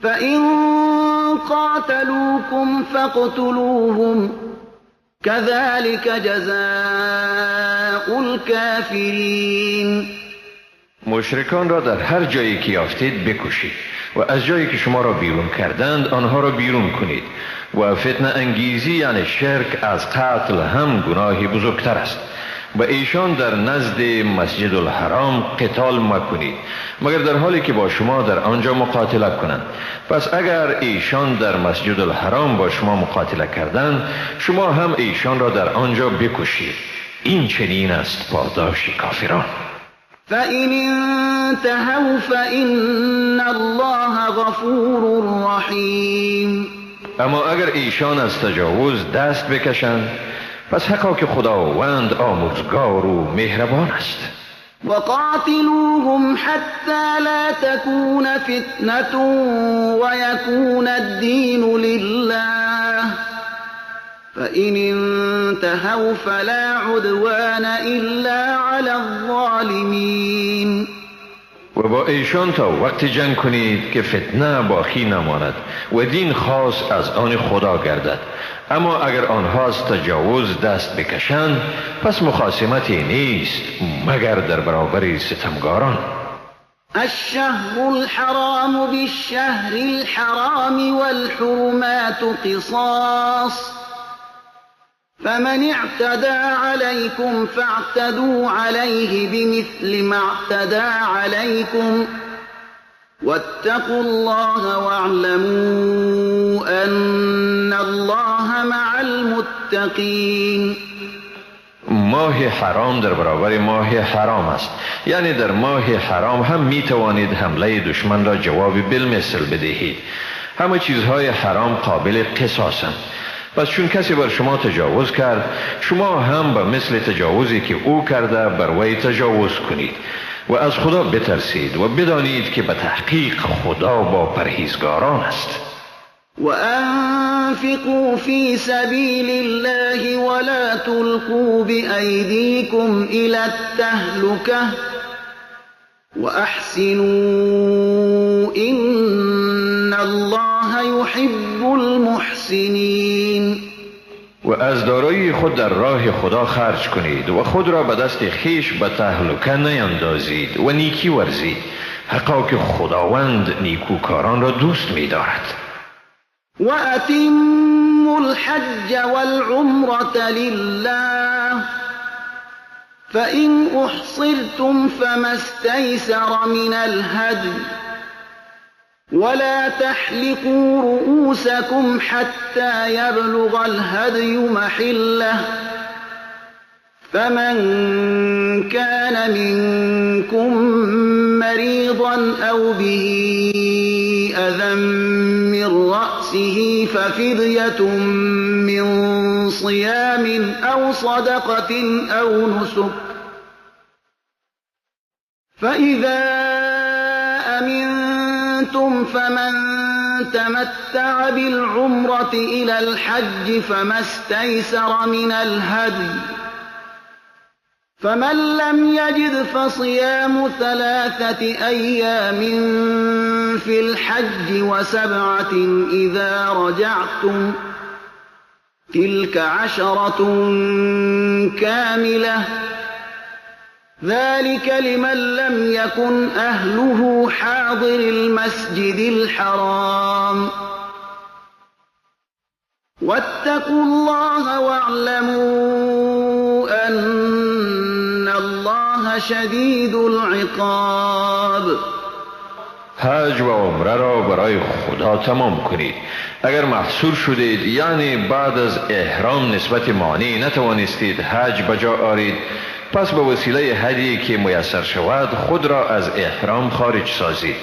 فإن قاتلوكم فاقتلوهم كذلك جزاء الكافرين. مشرکان را در هر جایی که یافتید بکشید و از جایی که شما را بیرون کردند آنها را بیرون کنید و فتنه انگیزی یعنی شرک از قتل هم گناهی بزرگتر است. و ایشان در نزد مسجد الحرام قتال مکنید مگر در حالی که با شما در آنجا مقاتله کنند. پس اگر ایشان در مسجد الحرام با شما مقاتله کردند شما هم ایشان را در آنجا بکشید. این چنین است پاداش کافران. فإن انتهوا فإن الله غفور رحیم. اما اگر ایشان از تجاوز دست بکشند پس حقا که خداوند آمرزگار و مهربان است. وقاتلوهم حتى لا تكون فتنة ويكون الدين لله فإن انتهوا فلا عدوان إلا على الظالمين. و با ایشان تا وقت جنگ کنید که فتنه باقی نماند و دین خاص از آن خدا گردد. اما اگر آنها از تجاوز دست بکشند پس مخاصمتی نیست مگر در برابر ستمگاران. الشهر الحرام بالشهر الحرام والحرمات قصاص فمن اعتدى عليكم فاعتدوا عليه بمثل ما اعتدى عليكم واتقوا الله واعلموا أن الله مع المتقين. ماه حرام در برابر ماه حرام است، یعنی در ماه حرام هم می توانید حمله دشمن را جواب بالمثل بدهید. همه چیزهای حرام قابل قصاصند. پس چون کسی بر شما تجاوز کرد شما هم به مثل تجاوزی که او کرده بر وی تجاوز کنید و از خدا بترسید و بدانید که به تحقیق خدا با پرهیزگاران است. وأنفقوا في سبيل الله ولا تلقوا بأيديكم إلى التهلكة وأحسنوا إن الله يحب المحسنين. و از دارایی خود در راه خدا خرج کنید و خود را به دست خویش به تهلکه نیندازید و نیکی ورزید، حقا که خداوند نیکوکاران را دوست می‌دارد. وأتموا الحج والعمرة لله فإن أحصرتم فما استيسر من الهدي ولا تحلقوا رؤوسكم حتى يبلغ الهدي محله فمن كان منكم مريضا أو به أذى من رأسه ففدية من صيام أو صدقة أو نسك فإذا أمنتم فمن تمتع بالعمرة إلى الحج فما استيسر من الهدي فمن لم يجد فصيام 3 أيام في الحج و7 إذا رجعتم تلك 10 كاملة ذلك لمن لم يكن أهله حاضر المسجد الحرام واتقوا الله واعلموا أن الله شدید العقاب. حج و عمره را برای خدا تمام کنید. اگر محصور شدید، یعنی بعد از احرام نسبت مانع نتوانستید حج بجا آرید، پس به وسیله هدیه که میسر شود خود را از احرام خارج سازید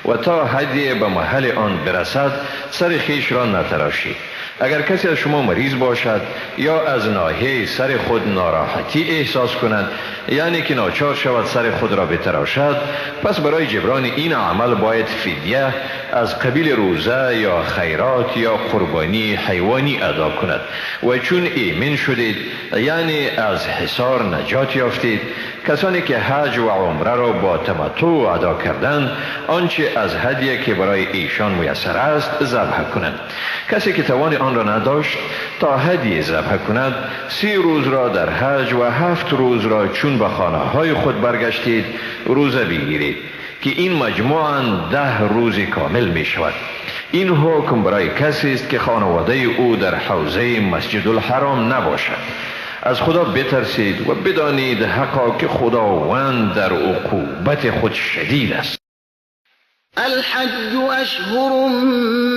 و تا هدیه به محل آن برسد سر خویش را نتراشید. اگر کسی از شما مریض باشد یا از ناحیه سر خود ناراحتی احساس کند، یعنی که ناچار شود سر خود را بتراشد، پس برای جبران این عمل باید فدیه از قبیل روزه یا خیرات یا قربانی حیوانی ادا کند. و چون ایمن شدید، یعنی از حصار نجات یافتید، کسانی که حج و عمره را با تمتع ادا کردند، آنچه از هدیه که برای ایشان میسر است ذبح کنند. کسی که توان آن را نداشت تا هدیه ذبح کند، 30 روز را در حج و 7 روز را چون به خانه های خود برگشتید روزه بگیرید که این مجموعاً 10 روز کامل می شود. این حکم برای کسی است که خانواده او در حوزه مسجد الحرام نباشد. از خدا بترسید و بدانید حقا که خداوند در عقوبت خود شدید است. الحج أشهر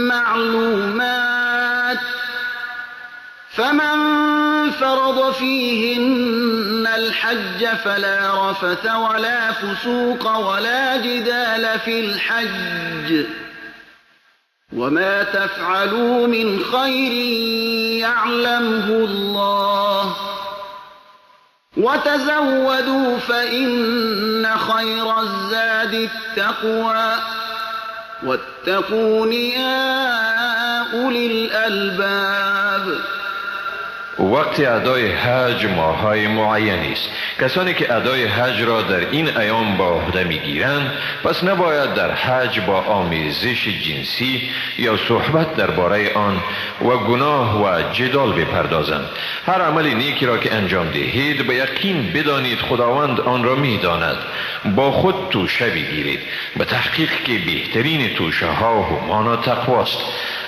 معلومات فمن فرض فيهن الحج فلا رفث ولا فسوق ولا جدال في الحج وما تفعلوا من خير يعلمه الله وتزودوا فإن خير الزاد التقوى واتقون يا أولي الألباب. وقت ادای حج ماه‌های معینی است. کسانی که ادای حج را در این ایام با عهده می‌گیرند، پس نباید در حج با آمیزش جنسی یا صحبت درباره آن و گناه و جدال بپردازند. هر عمل نیکی را که انجام دهید به یقین بدانید خداوند آن را می‌داند. با خود توشه بگیرید، به تحقیق که بهترین توشه ها همانا تقواست.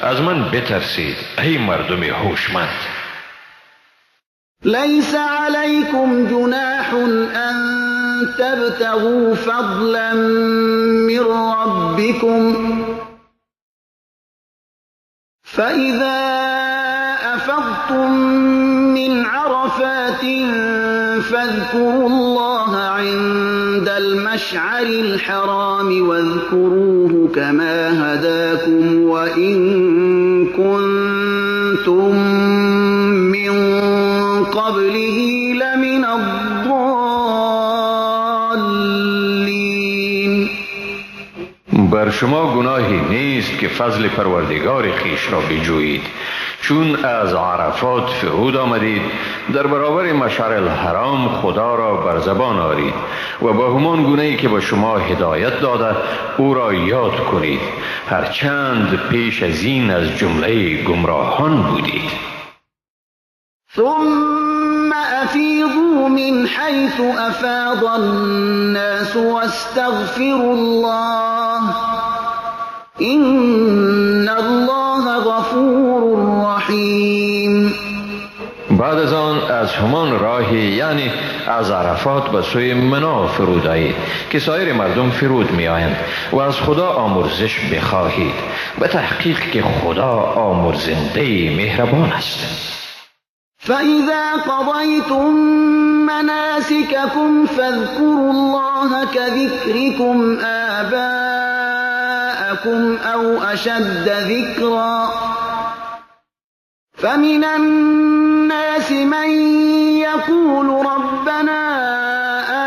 از من بترسید ای مردم هوشمند. ليس عليكم جناح أن تبتغوا فضلا من ربكم فإذا أفضتم من عرفات فاذكروا الله عند المشعر الحرام واذكروه كما هداكم وإن كنتم من قبله لمن الضالين. بر شما گناهی نیست که فضل پروردگار خویش را بجویید. چون از عرفات فرود آمدید، در برابر مشعر الحرام خدا را بر زبان آرید و با همان گونه ای که به شما هدایت داده او را یاد کنید، هرچند پیش از این از جمله گمراهان بودید. ثم أفيضوا من حيث أفاض الناس واستغفروا الله إن الله غفور رحيم. بعد از آن از همان راهی، یعنی از عرفات به سوی منا فرود آیید که سایر مردم فرود می آیند و از خدا آمرزش بخواهید، به تحقیق که خدا آمرزنده مهربان است. فإذا قضيتم مناسككم فاذكروا الله كذكركم آباءكم أو أشد ذكرا فمن الناس من يقول ربنا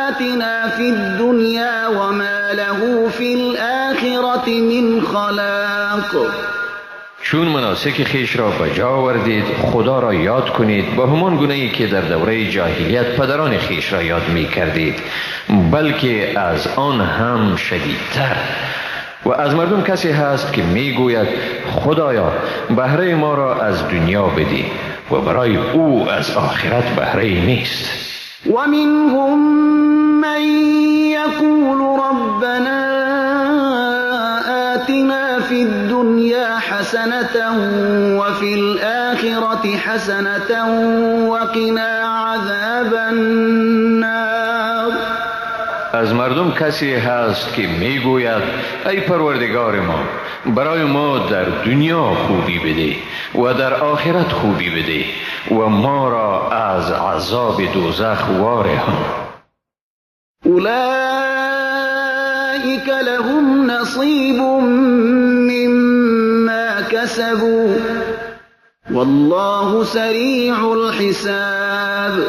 آتنا في الدنيا وما له في الآخرة من خلاق. چون مناسک خیش را به جا آوردید خدا را یاد کنید با همان گونه ای که در دوره جاهلیت پدران خیش را یاد می کردید، بلکه از آن هم شدیدتر. و از مردم کسی هست که می گوید خدایا بهره ما را از دنیا بدی و برای او از آخرت بهره نیست. و منهم من یقول ربنا آتنا في الدنيا حسنة وفي الآخرة حسنة وقنا عذاب النار. از مردم کسی هست که میگوید ای پروردگار ما برای ما در دنیا خوبی بده و در آخرت خوبی بده و ما را از عذاب دوزخ وارهان. اولئک لهم نصیب مما کسبوا والله سریع الحساب.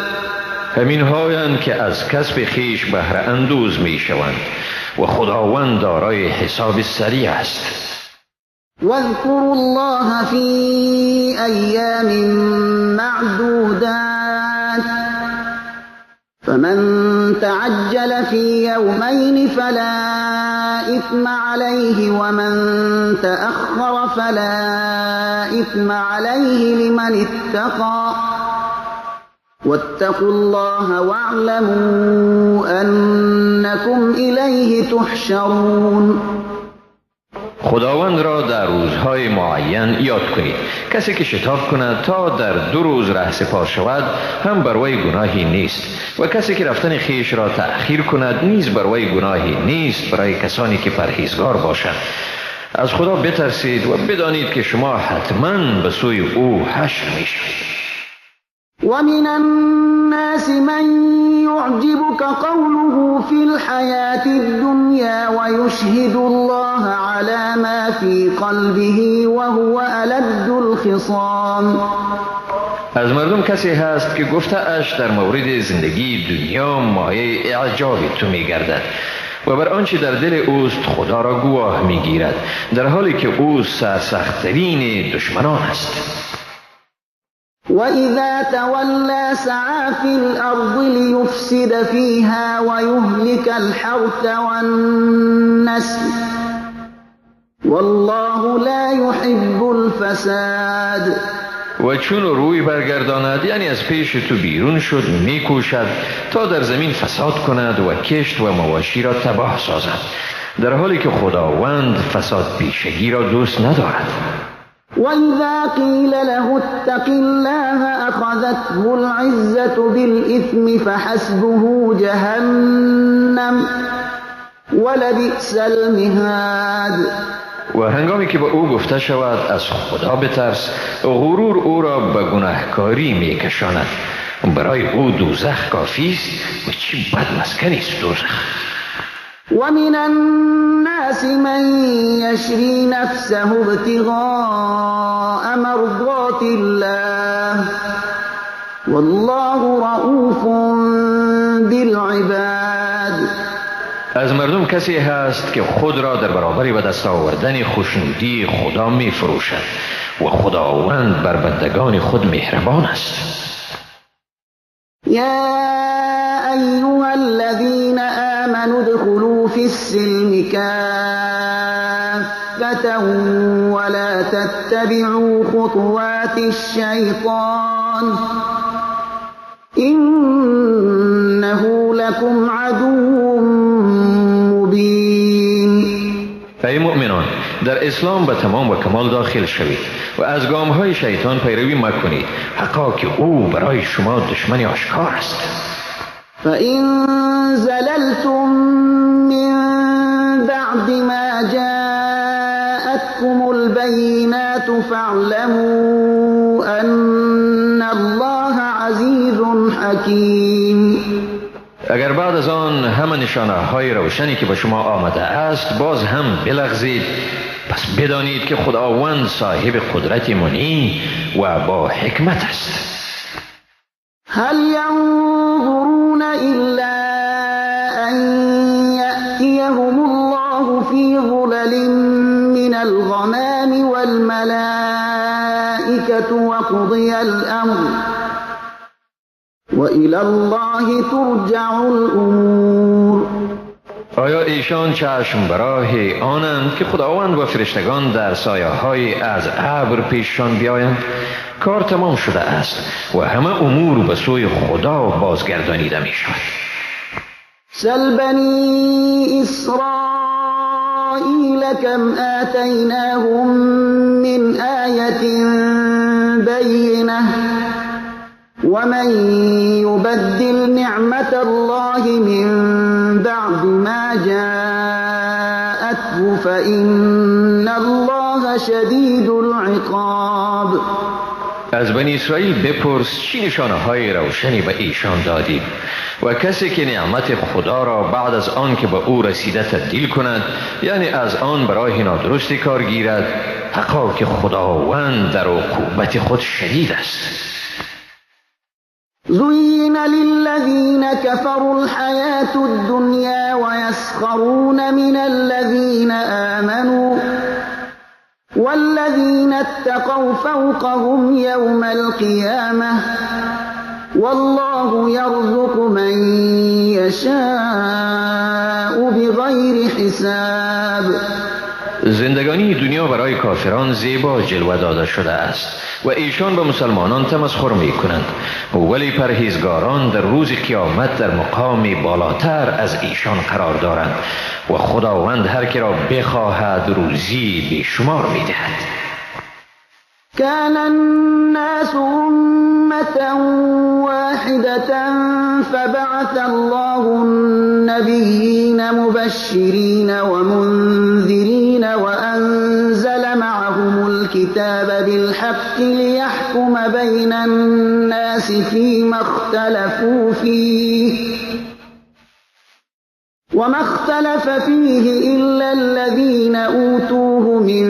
همین هایند که از کسب خیش بهره اندوز می شوند و خداوند دارای حساب سریع است. واذكروا الله في أيام معدودات فمن تعجل في يومين فلا إثم عليه ومن تأخر فلا إثم عليه لمن اتقى واتقوا الله واعلموا أنكم إليه تحشرون. خداوند را در روزهای معین یاد کنید. کسی که شتاب کند تا در 2 روز ره سپار شود هم بر وی گناهی نیست و کسی که رفتن خیش را تأخیر کند نیز بر وی گناهی نیست برای کسانی که پرهیزگار باشند. از خدا بترسید و بدانید که شما حتما به سوی او حشر میشوید. ومن الناس من يعجبك قوله في الحياة الدنيا ويشهد الله على ما في قلبه وهو ألد الخصام. از مردم کسی هست که گفته اش در مورد زندگی دنیا مایه اعجاب تو میگردد و بر آنچه در دل اوست خدا را گواه میگیرد، در حالی که او سرسخت‌ترین دشمنان است. وَإِذَا تَوَلَّى سَعَى فِي الْأَرْضِ لِيُفْسِدَ فِيهَا وَيُهْلِكَ الْحَرْثَ وَالنَّسْلَ وَاللَّهُ لَا يُحِبُّ الْفَسَادَ. و چون روی برگرداند، یعنی از پیش تو بیرون شد، میکوشد تا در زمین فساد کند و کشت و مواشی را تباه سازد، در حالی که خداوند فساد پیشگی را دوست ندارد. وَإِذَا قِيلَ لَهُ اتَّقِ اللَّهَ أَخَذَتْهُ الْعِزَّةُ بِالْإِثْمِ فَحَسْبُهُ جَهَنَّمُ وَلَبِئْسَ الْمِهَادُ. و هنگامی که به او گفته شود از خدا بترس، غرور او را به گناهکاری میکشاند. برای او دوزخ کافی است و چی بد مسکنی است دوزخ. ومن الناس من يشري نفسه ابتغاء مرضات الله والله رؤوف بالعباد. از مردم کسی هست که خود را در برابر به دست آوردن خوشنودی خدا می فروشد و خداوند بر بندگان خود مهربان است. یا ایها الذین آمنوا ادخلوا فی السلم کافة ولا تتبعوا خطوات الشیطان انه لكم عدو مبین. ای مؤمنان، در اسلام به تمام و کمال داخل شوید و از گام‌های شیطان پیروی مکنید، حقا که او برای شما دشمن آشکار است. فإن زللتم من بعد ما جاءتكم البينات فاعلموا أن الله عزيز حكيم. اگر بعد از آن همه نشانه های روشنی که به شما آمده است باز هم بلغزید، پس بدانید که خداوند صاحب قدرت منی و با حکمت است. هل ينظرون إلا أن يأتيهم الله في ظلل من الغمام والملائكة وقضي الأمر وإلى الله ترجع الأمور. آیا ایشان چشم براه آنند که خداوند و فرشتگان در سایه های از ابر پیششان بیایند؟ کار تمام شده است و همه امور به سوی خدا بازگردانیده می شود. سل بنی اسرائیل کم آتیناهم من آیة بینة ومن يبدل نعمة الله من بعد ما جاءته فإن الله شدید العقاب. از بنی اسرائیل بپرس چی نشانه های روشنی به ایشان دادیم و کسی که نعمت خدا را بعد از آن که به او رسیده تبدیل کند، یعنی از آن برای نادرستی کار گیرد، حقا که خداوند در عقوبت خود شدید است. زين للذين كفروا الحياة الدنيا ويسخرون من الذين آمنوا والذين اتقوا فوقهم يوم القيامة والله يرزق من يشاء بغير حساب. زندگانی دنیا برای کافران زیبا جلوه داده شده است و ایشان به مسلمانان تمسخر می کنند، ولی پرهیزگاران در روز قیامت در مقام بالاتر از ایشان قرار دارند و خداوند هر که را بخواهد روزی بیشمار می دهد. كان الناس أمة واحدة فبعث الله النبيين مبشرين ومنذرين وأنزل معهم الكتاب بالحق ليحكم بين الناس فيما اختلفوا فيه وما اختلف فيه إلا الذين أوتوه من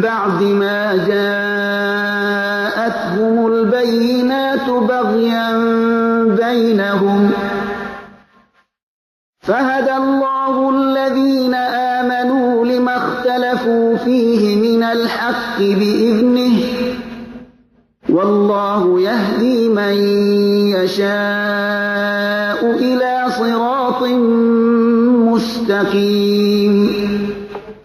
بعد ما جاءتهم البينات بغيا بينهم فهدى الله الذين آمنوا لما اختلفوا فيه من الحق بإذنه والله يهدي من يشاء إلى صراط مستقيم.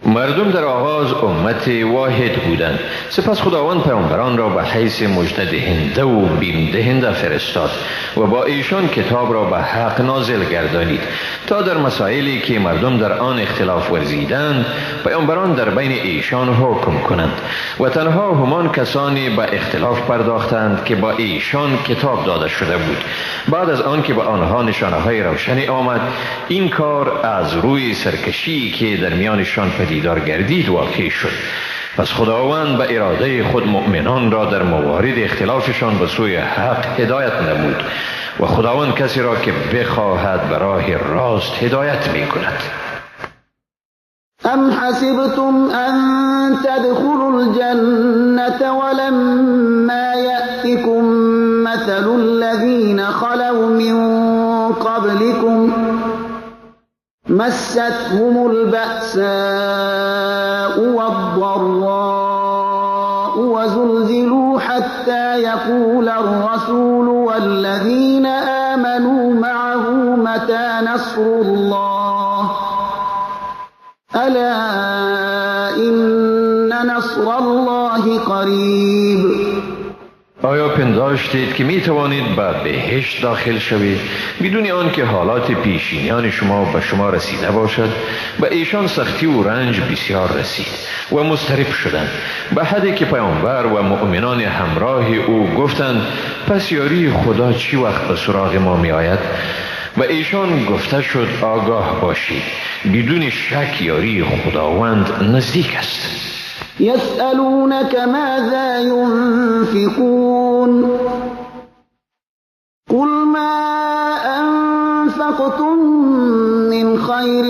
مردم در آغاز امت واحد بودند، سپس خداوند پیامبران را به حیث مژده دهنده و بیم دهنده فرستاد و با ایشان کتاب را به حق نازل گردانید تا در مسائلی که مردم در آن اختلاف ورزیدند پیامبران در بین ایشان حکم کنند و تنها همان کسانی به اختلاف پرداختند که با ایشان کتاب داده شده بود. بعد از آن که به آنها نشانه های روشنی آمد، این کار از روی سرکشی که در میانشان پدیدار گردید واقع شد. پس خداوند به اراده خود مؤمنان را در موارد اختلافشان به سوی حق هدایت نمود و خداوند کسی را که بخواهد به راه راست هدایت می کند. ام حسبتم ان تدخلوا الجنة ولما یأتکم مثل الذین خلوا من قبلكم مستهم البأساء والضراء وزلزلوا حتى يقول الرسول والذين آمنوا معه متى نصر الله ألا إن نصر الله قريب. آیا پنداشتید که می توانید به بهشت داخل شوید بدون آنکه حالات پیشینیان شما به شما رسیده باشد؟ به ایشان سختی و رنج بسیار رسید و مضطرب شدند، به حدی که پیامبر و مؤمنان همراه او گفتند پس یاری خدا چی وقت به سراغ ما می آید؟ و ایشان گفته شد آگاه باشید، بدون شک یاری خداوند نزدیک است. يسألونك ماذا ينفقون قل ما أنفقتم من خير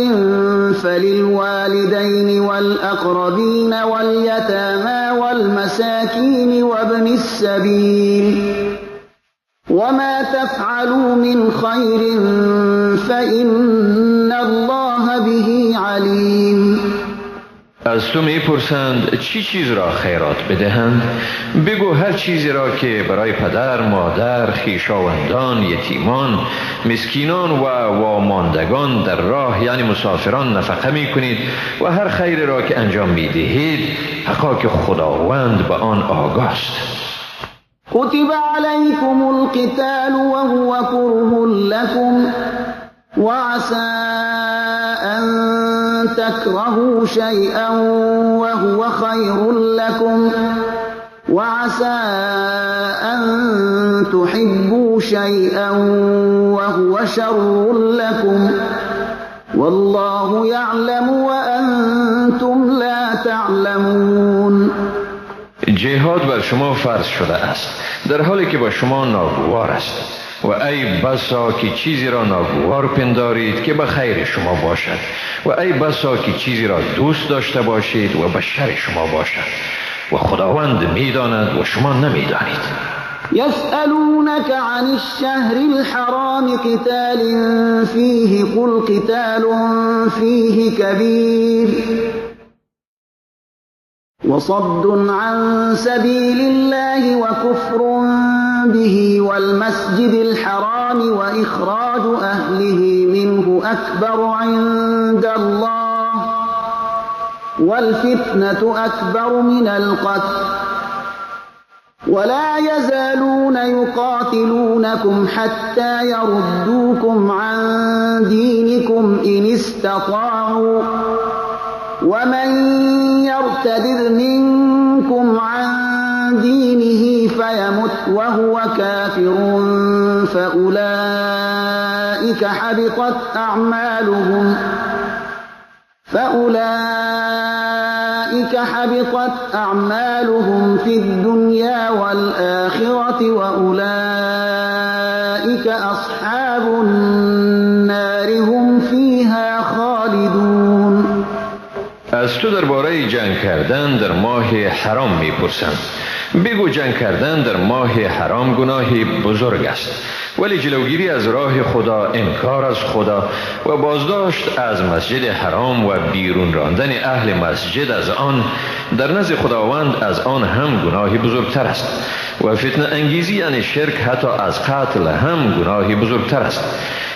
فللوالدين والأقربين واليتامى والمساكين وابن السبيل وما تفعلوا من خير فإن الله به عليم. از تو میپرسند چی چیز را خیرات بدهند؟ بگو هر چیزی را که برای پدر، مادر، خویشاوندان، یتیمان، مسکینان و واماندگان در راه یعنی مسافران نفقه میکنید و هر خیر را که انجام میدهید حقا که خداوند به آن آگاه است. كتب عليكم القتال وهو كره لكم وعسى أن تكرهوا شيئا وهو خير لكم وعسى أن تحبوا شيئا وهو شر لكم والله يعلم وأنتم لا تعلمون. جهاد بر شما فرض شده است در حالی که با شما ناگوار است و ای بسا که چیزی را ناگوار پندارید که به خیر شما باشد، و ای بسا که چیزی را دوست داشته باشید و به شر شما باشد، و خداوند میداند و شما نمیدانید. يسألونك عن الشهر الحرام قتال فيه قل قتال فيه كبير وصد عن سبيل الله وكفر به والمسجد الحرام وإخراج أهله منه أكبر عند الله والفتنة أكبر من القتل ولا يزالون يقاتلونكم حتى يردوكم عن دينكم إن استطاعوا ومن يرتد منكم عن دينه فيمت وهو كافر فأولئك حبطت أعمالهم في الدنيا والآخرة وأولئك أصحاب النار هم فيها خالدون. از تو درباره جنگ کردن در ماه حرام میپرسند. بگو جنگ کردن در ماه حرام گناه بزرگ است، ولی جلوگیری از راه خدا، انکار از خدا و بازداشت از مسجد حرام و بیرون راندن اهل مسجد از آن در نزد خداوند از آن هم گناه بزرگتر است، و فتنه انگیزی یعنی شرک حتی از قتل هم گناه بزرگتر است.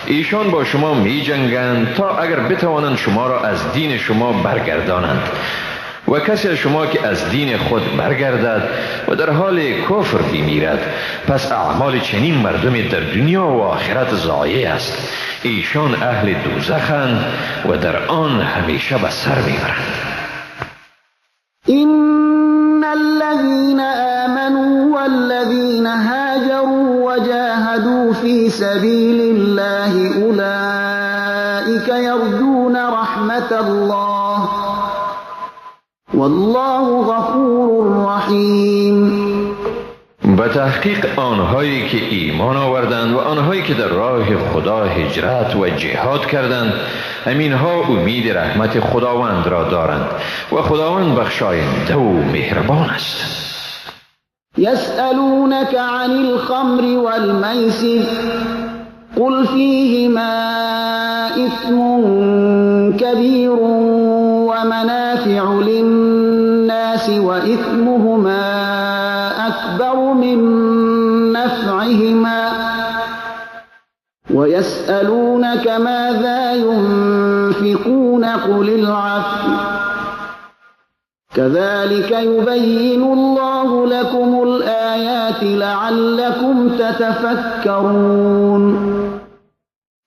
ایشان با شما می جنگند تا اگر بتوانند شما را از دین شما برگردانند، و کسی از شما که از دین خود برگردد و در حال کفر بمیرد، پس اعمال چنین مردم در دنیا و آخرت ضایع است. ایشان اهل دوزخند و در آن همیشه به سر میبرند. إن الذين آمنوا والذين هاجروا وجاهدوا في سبيل الله أولئك يرجون رحمة الله والله غفور رحیم. به تحقیق آنهایی که ایمان آوردند و آنهایی که در راه خدا هجرت و جهاد کردند، همینها امید رحمت خداوند را دارند و خداوند بخشاینده و مهربان است. یسألونک عن الخمر والمیسر قل فیهما اثم کبیر ومنافع للناس وإثمهما أكبر من نفعهما ويسألونك ماذا ينفقون قل العفو كذلك يبين الله لكم الآيات لعلكم تتفكرون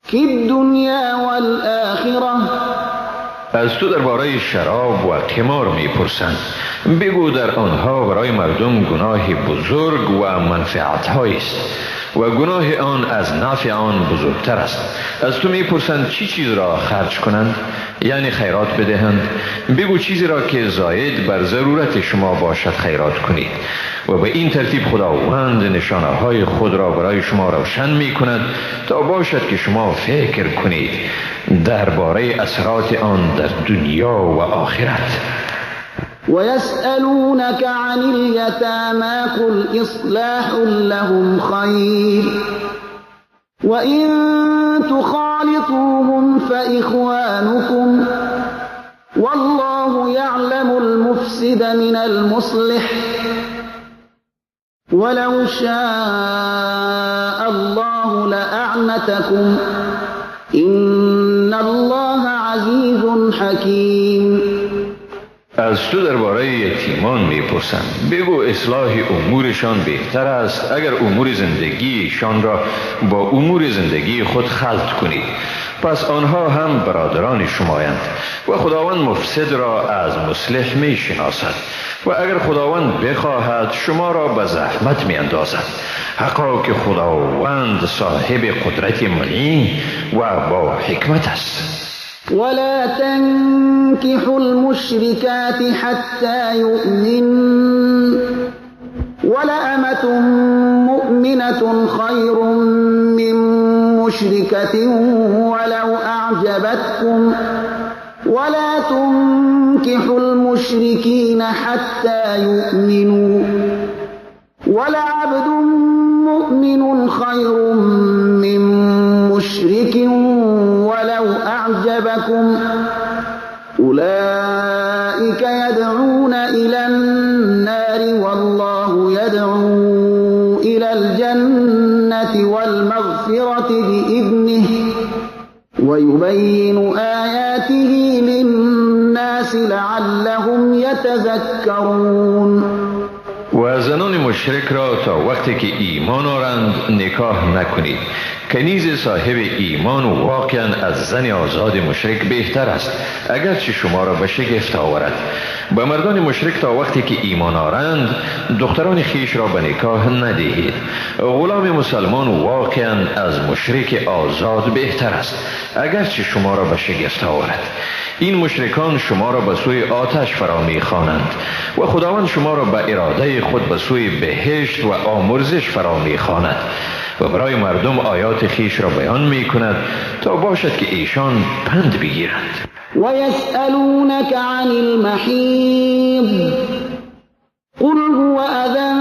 في الدنيا والآخرة. از تو درباره شراب و قمار میپرسند. بگو در آنها برای مردم گناه بزرگ و منفعت است و گناه آن از نفع آن بزرگتر است. از تو میپرسند چی چیز را خرج کنند، یعنی خیرات بدهند. بگو چیزی را که زاید بر ضرورت شما باشد خیرات کنید، و به این ترتیب خداوند نشانه های خود را برای شما روشن می کند تا باشد که شما فکر کنید درباره اثرات آن در دنیا و آخرت. ويسألونك عن اليتامى قل إصلاح لهم خير وإن تخالطوهم فإخوانكم والله يعلم المفسد من المصلح ولو شاء الله لأعنتكم إن الله عزيز حكيم. از تو درباره یتیمان میپرسند. بگو اصلاح امورشان بهتر است اگر امور زندگیشان را با امور زندگی خود خلط کنید، پس آنها هم برادران شمایند و خداوند مفسد را از مصلح میشناسد و اگر خداوند بخواهد شما را به زحمت میاندازد. حقا که خداوند صاحب قدرت معین و با حکمت است. ولا تنكحوا المشركات حتى يؤمن ولأمة مؤمنة خير من من مشركة ولو أعجبتكم ولا تنكحوا المشركين حتى يؤمنوا ولعبد مؤمن خير من مشرك ولو أعجبكم أولئك يدعون إلى النار والله يدعو إلى الجنة والمغفرة بإذنه ويبين آياته للناس لعلهم يتذكرون. و زنان مشرک را تا وقتی که ایمان آرند نکاح نکنید. کنیز صاحب ایمان واقعا از زن آزاد مشرک بهتر است، اگرچه شما را به شگفت آورد. به مردان مشرک تا وقتی که ایمان آرند دختران خیش را به نکاح ندهید. غلام مسلمان واقعا از مشرک آزاد بهتر است، اگرچه شما را به شگفت آورد. این مشرکان شما را به سوی آتش فرا می‌خوانند و خداوند شما را به اراده خود به سوی بهشت و آمرزش فرا می‌خواند و برای مردم آیات خیش را بیان می‌کند تا باشد که ایشان پند بگیرند. و یسألونک عن المحیض قل هو اذى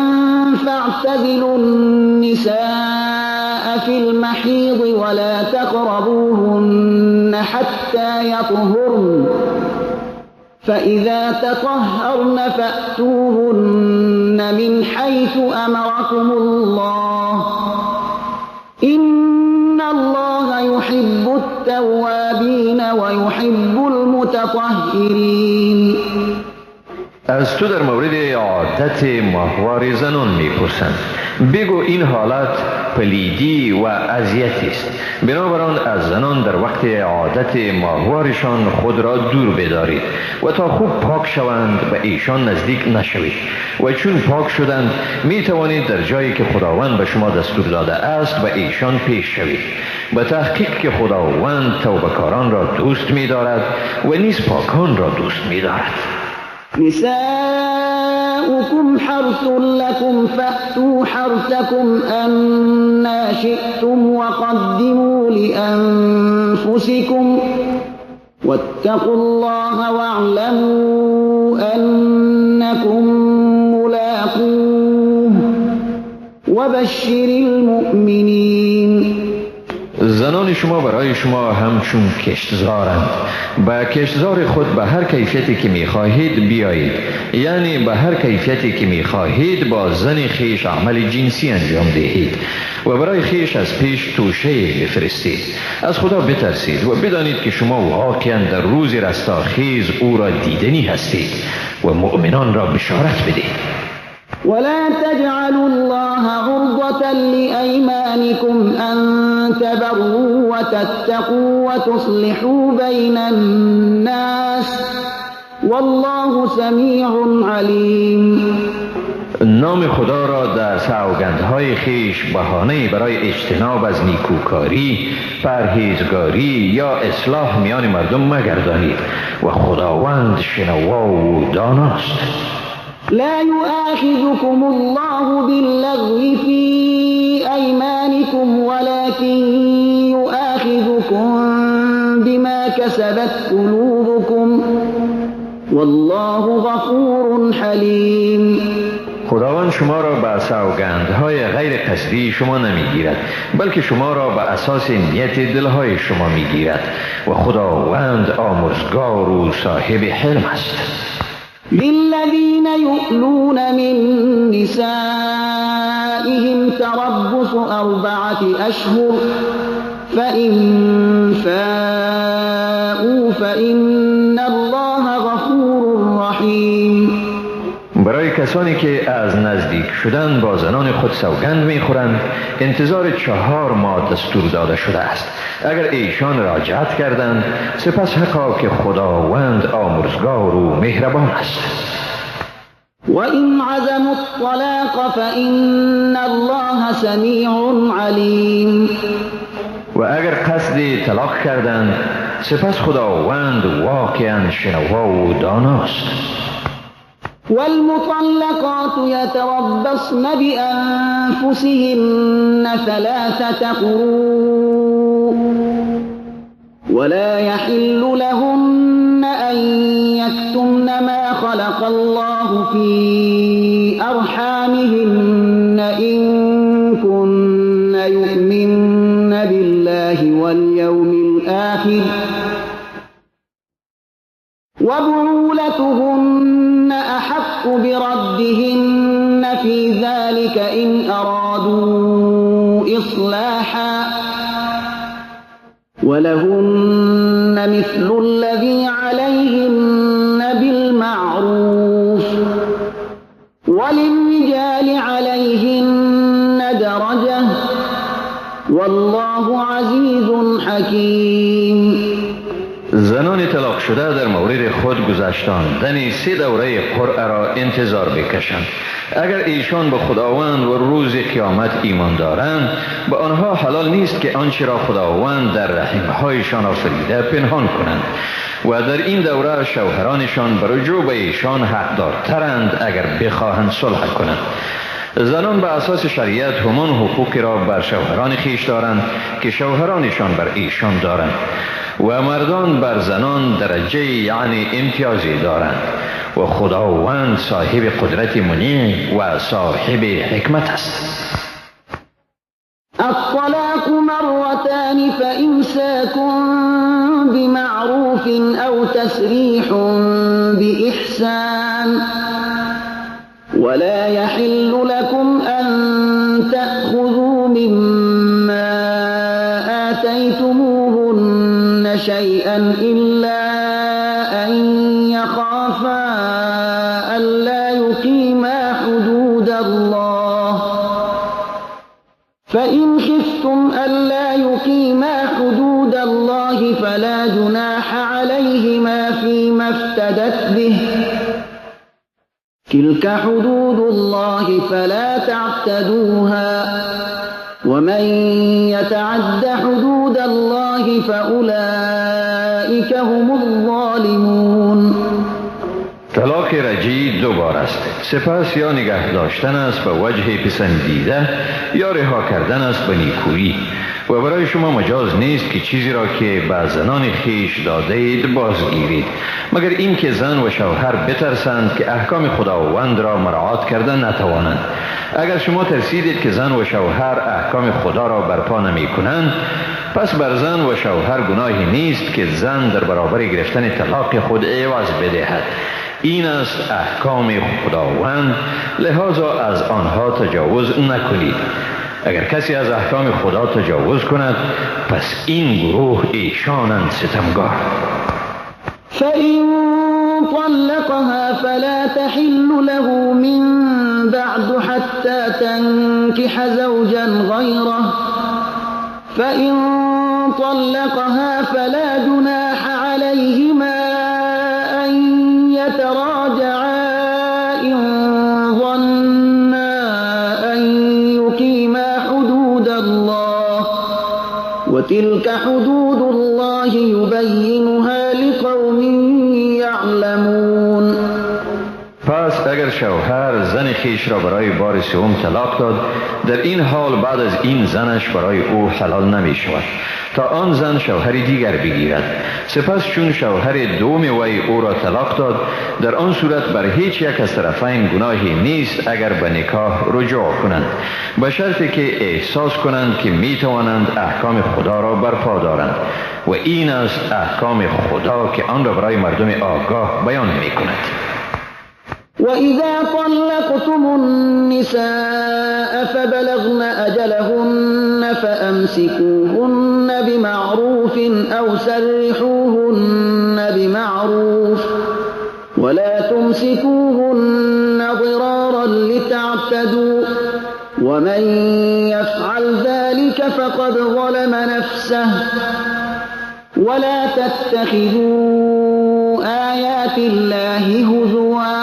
فاعتزلوا النساء في المحیض ولا تقربوهن حتى يطهرن فإذا تطهرن فأتوهن من حيث أمركم الله إن الله يحب التوابين ويحب المتطهرين. از تو در مورد عادت ماهوار زنان میپرسند. بگو این حالت پلیدی و اذیتی است، بنابراین از زنان در وقت عادت ماهوارشان خود را دور بدارید و تا خوب پاک شوند به ایشان نزدیک نشوید و چون پاک شدند می توانید در جایی که خداوند به شما دستور داده است به ایشان پیش شوید. به تحقیق که خداوند توبهکاران را دوست می دارد و نیز پاکان را دوست می دارد. نساؤكم حرث لكم فأتوا حرثكم أنى شئتم وقدموا لأنفسكم واتقوا الله واعلموا أنكم ملاقوه وبشر المؤمنين. زنان شما برای شما همچون کشتزارند. به کشتزار خود به هر کیفیتی که میخواهید بیایید، یعنی به هر کیفیتی که میخواهید با زن خیش عمل جنسی انجام دهید و برای خیش از پیش توشه بفرستید. از خدا بترسید و بدانید که شما واقعا در روز رستاخیز او را دیدنی هستید و مؤمنان را بشارت بدهید. ولا تجعلوا الله عرضة لأيمانكم أن تبروا وتتقوا وتصلحوا بين الناس والله سميع عليم. نام خدا را در سوگندهای خیش بهانه برای اجتناب از نیکوکاری، پرهیزگاری یا اصلاح میان مردم مگردانید و خداوند شنوا و داناست. لا يؤاخذكم الله باللغو في أيمانكم ولكن يؤاخذكم بما كسبت قلوبكم والله غفور حليم. خداوند شما را به سوگندهای غیر قصدی شما نمیگیرد، بلکه شما را به اساس نیت دلهای شما میگیرد و خداوند آمرزگار و صاحب حلم است. للذین یؤلون من نسائهم تربص 4 أشهر فإن فاءوا فإن الله غفور رحیم. برای کسانی که از نزدیک شدن با زنان خود سوگند میخورند انتظار 4 ماه دستور داده شده است. اگر ایشان راجعت کردند سپس حقا که خداوند آمرزگار و مهربان است. و این عزموا الطلاق فإن الله سمیع علیم. و اگر قصد طلاق کردند سپس خداوند واقعا شنوا و داناست. والمطلقات يتربصن بأنفسهن 3 قروء ولا يحل لهن أن يكتمن ما خلق الله في أرحامهن إن كن يؤمن بالله واليوم الآخر وبعولتهن أحق بردهن في ذلك إن أرادوا إصلاحا ولهن مثل الذي عليهن بالمعروف وللرجال عليهن درجة والله عزيز حكيم. زنان طلاق شده در مورد خود گذشتاندن 3 دوره قرعه را انتظار بکشند. اگر ایشان به خداوند و روز قیامت ایمان دارند، به آنها حلال نیست که آنچه را خداوند در رحمهایشان آفریده پنهان کنند و در این دوره شوهرانشان به رجوع به ایشان حقدارترند اگر بخواهند صلح کنند. زنان به اساس شریعت همان حقوقی را بر شوهران خویش دارند که شوهرانشان بر ایشان دارند و مردان بر زنان درجه یعنی امتیازی دارند و خداوند صاحب قدرت منیع و صاحب حکمت است. الطلاق مرتان فإمساك بمعروف أو تسريح بإحسان ولا يحل لكم أن تأخذوا مما آتيتموهن شيئا إلا أن يخافا ألا يقيما حدود الله فإن خفتم ألا يقيما حدود الله فلا جناح عليهما فيما افتدت به تلك حدود الله فلا تعتدوها ومن يتعد حدود الله فأولئك هم الظالمون. طلاق رجعی 2 بار است. سپس یا نگه داشتن است به وجه پسندیده یا رها کردن است به نیکویی و برای شما مجاز نیست که چیزی را که به زنان خویش داده اید بازگیرید، مگر اینکه زن و شوهر بترسند که احکام خداوند را مراعات کرده نتوانند. اگر شما ترسیدید که زن و شوهر احکام خدا را برپا نمی کنند، پس بر زن و شوهر گناهی نیست که زن در برابر گرفتن طلاق خود عوض بدهد. این است احکام خداوند، لذا از آنها تجاوز نکنید. اگر کسی از احکام خدا تجاوز کند، پس این گروه ایشانند ستمگار. فإن طلقها فلا تحل له من بعد حتى تنكح زوجا غيره فإن طلقها فلا جناح عليهما أن يتراجعا إن ظنا أن يقيما حدود الله وتلك حدود الله يبينها لقوم يعلمون. پس اگر شوهر زن خویش را برای بار سوم طلاق داد، در این حال بعد از این زنش برای او حلال نمی شود تا آن زن شوهر دیگر بگیرد. سپس چون شوهر دوم وی او را طلاق داد، در آن صورت بر هیچ یک از طرفین گناهی نیست اگر به نکاح رجوع کنند، به شرطی که احساس کنند که می توانند احکام خدا را برپا دارند و این است احکام خدا که آن را برای مردم آگاه بیان می کند. وإذا طلقتم النساء فبلغن أجلهن فأمسكوهن بمعروف أو سرحوهن بمعروف ولا تمسكوهن ضرارا لتعتدوا ومن يفعل ذلك فقد ظلم نفسه ولا تتخذوا آيات الله هزوا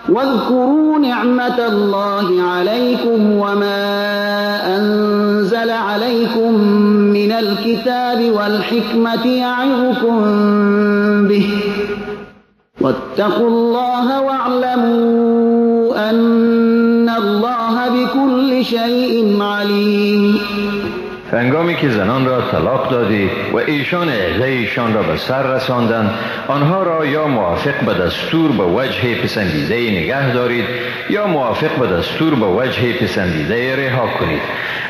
واذكروا نعمة الله عليكم وما أنزل عليكم من الكتاب والحكمة يعظكم به واتقوا الله واعلموا أن الله بكل شيء عليم. هنگامی که زنان را طلاق دادید و ایشان عده ایشان را به سر رساندند، آنها را یا موافق به دستور به وجه پسندیده نگه دارید یا موافق به دستور به وجه پسندیده رها کنید.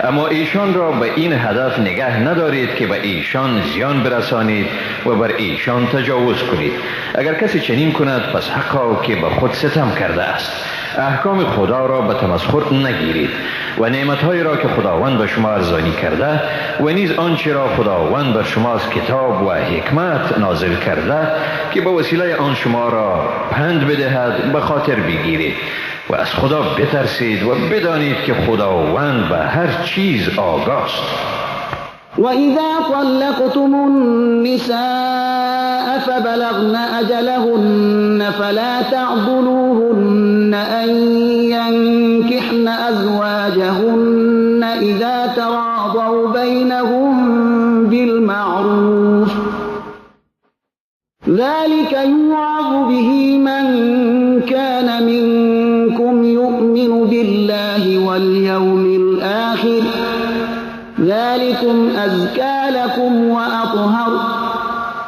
اما ایشان را به این هدف نگه ندارید که به ایشان زیان برسانید و بر ایشان تجاوز کنید. اگر کسی چنین کند پس حقا که به خود ستم کرده است. احکام خدا را به تمسخر نگیرید و نعمتهایی را که خداوند به شما ارزانی کرده و نیز آنچه را خداوند بر شما از کتاب و حکمت نازل کرده که به وسیله آن شما را پند بدهد به خاطر بگیرید و از خدا بترسید و بدانید که خداوند به هر چیز آگاست. وإذا طلقتم النساء فبلغن أجلهن فلا تعضلوهن أن ينكحن أزواجهن إذا تراضوا بينهم بالمعروف ذلك يوعظ به من كان منكم يؤمن بالله واليوم الآخر ذلكم أزكى لكم وأطهر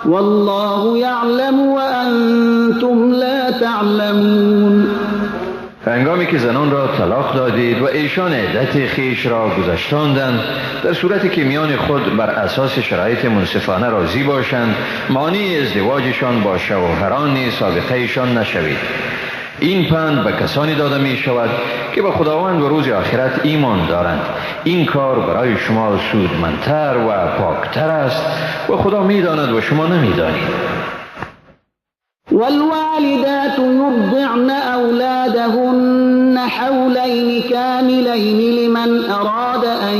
والله يعلم وأنتم لا تعلمون. هنگامی که زنان را طلاق دادید و ایشان عدت خویش را گذشتاندند، در صورتی که میان خود بر اساس شرایط منصفانه راضی باشند، مانع ازدواجشان با شوهران سابقهشان نشوید. این پند به کسانی داده می شود که به خداوند و روز آخرت ایمان دارند. این کار برای شما سودمندتر و پاکتر است و خدا می داند و شما نمی دانید. والوالدات يرضعن أولادهن حولين كاملين لمن أراد أن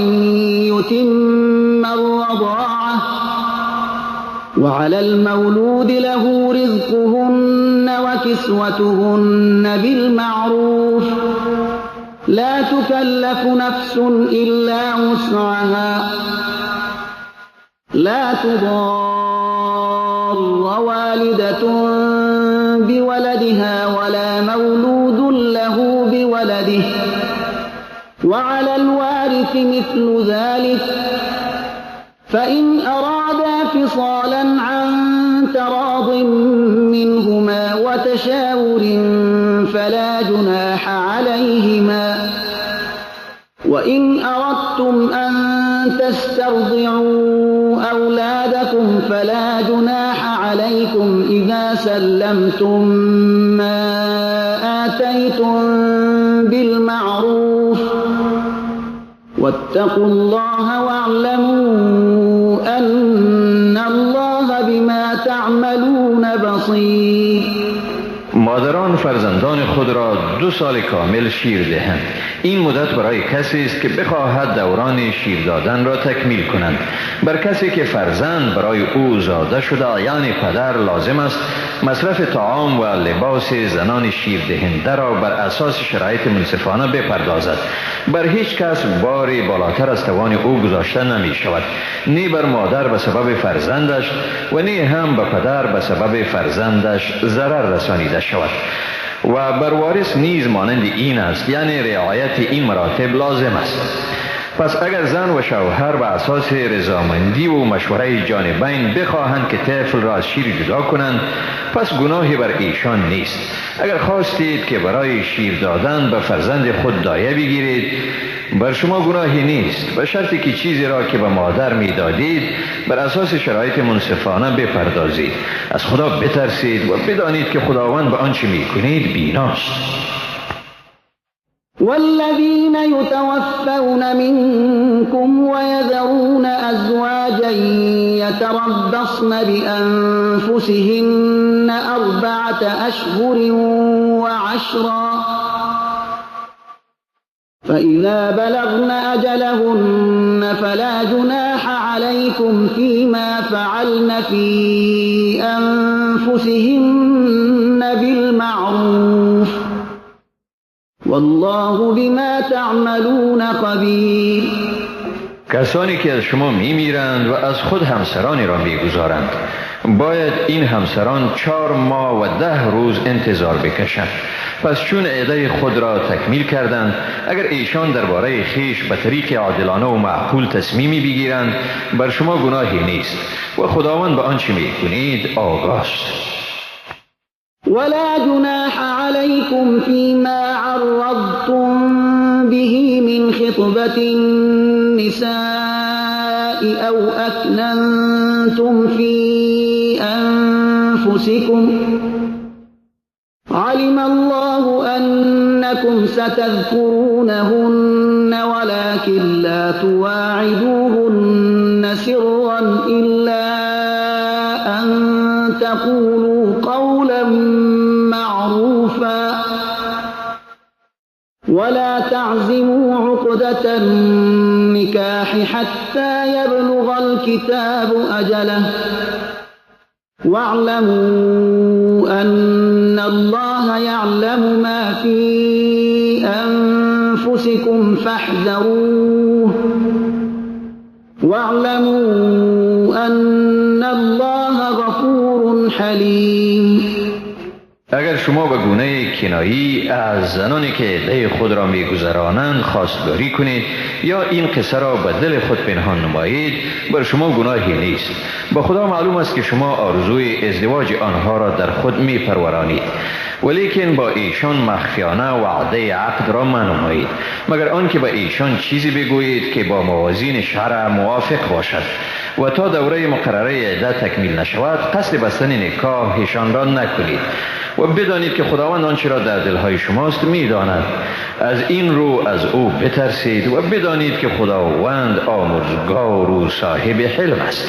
يتم الرضاعة وعلى المولود له رزقهن وكسوتهن بالمعروف لا تكلف نفس إلا وسعها لا تضار والدة بولدها ولا مولود له بولده وعلى الوارث مثل ذلك فإن أرادا فصالا عن تراض منهما وتشاور فلا جناح عليهما وإن أردتم أن تسترضعوا أولادكم فلا جناح عليكم إذا سلمتم ما آتيتم بالمعروف واتقوا الله واعلموا أن الله بما تعملون بصير. مادران فرزندان خود را 2 سال کامل شیر دهند. این مدت برای کسی است که بخواهد دوران شیر دادن را تکمیل کنند. بر کسی که فرزند برای او زاده شده یعنی پدر لازم است مصرف طعام و لباس زنان شیر دهنده را بر اساس شرایط منصفانه بپردازد. بر هیچ کس باری بالاتر از توان او گذاشته نمی شود، نی بر مادر به سبب فرزندش و نی هم به پدر به سبب فرزندش ضرر رسانیده شود. و بر وارث نیز مانند این است، یعنی رعایت این مراتب لازم است. پس اگر زن و شوهر به اساس رضامندی و مشوره جانبین بخواهند که طفل را از شیر جدا کنند، پس گناهی بر ایشان نیست. اگر خواستید که برای شیر دادن به فرزند خود دایه بگیرید، بر شما گناهی نیست، به شرطی که چیزی را که به مادر میدادید بر اساس شرایط منصفانه بپردازید. از خدا بترسید و بدانید که خداوند به آنچه میکنید بیناست. والذین یتوفون منکم ویذرون ازواجا یتربصن بانفسهن 4 أشهر و10 فإذا بلغن أجلهن فلا جناح عليكم فيما فعلن في أنفسهن بالمعروف والله بما تعملون خبير. کسانی که از شما میمیرند و از خود همسرانی را میگذارند باید این همسران 4 ماه و 10 روز انتظار بکشند. پس چون عده خود را تکمیل کردند، اگر ایشان درباره خیش به طریق عادلانه و معقول تصمیمی بگیرند، بر شما گناهی نیست و خداوند به آنچه میکنید آگاست. ولا جناح عليكم فيما عرضتم به من خطبة النساء أو أكننتم في أنفسكم علم الله أنكم ستذكرونهن ولكن لا تواعدوهن سرا إلا أن تقولوا قولا معروفا ولا تعزموا عقدة النكاح حتى يبلغ الكتاب أجله واعلموا أن الله يعلم ما في أنفسكم فاحذروه واعلموا أن الله غفور حليم. اگر شما به گونه کنایی از زنانی که عده خود را میگذرانند خواستگاری کنید یا این قصه را به دل خود پنهان نمایید، بر شما گناهی نیست. با خدا معلوم است که شما آرزوی ازدواج آنها را در خود میپرورانید، ولیکن با ایشان مخفیانه وعده عقد را منمایید، مگر آنکه به ایشان چیزی بگویید که با موازین شرع موافق باشد و تا دوره مقرره عده تکمیل نشود قصد بستن نکاحشان را نکنید و بدانید که خداوند آنچه را در دلهای شماست میداند. از این رو از او بترسید و بدانید که خداوند آمرزگار و صاحب حلم است.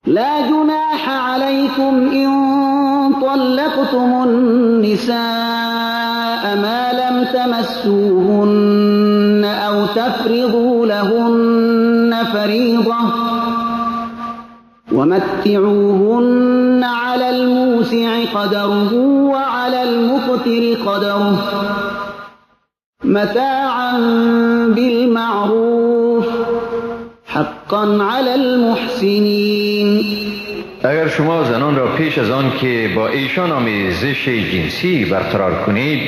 لا جناح عليكم إن طلقتم النساء ما لم تمسوهن أو تفرضوا لهن فريضة ومتعوهن على الموسع قدره وعلى المقتر قدره متاعا بالمعروف حقا على المحسنين. اگر شما زنان را پیش از آن که با ایشان آمیزش جنسی برقرار کنید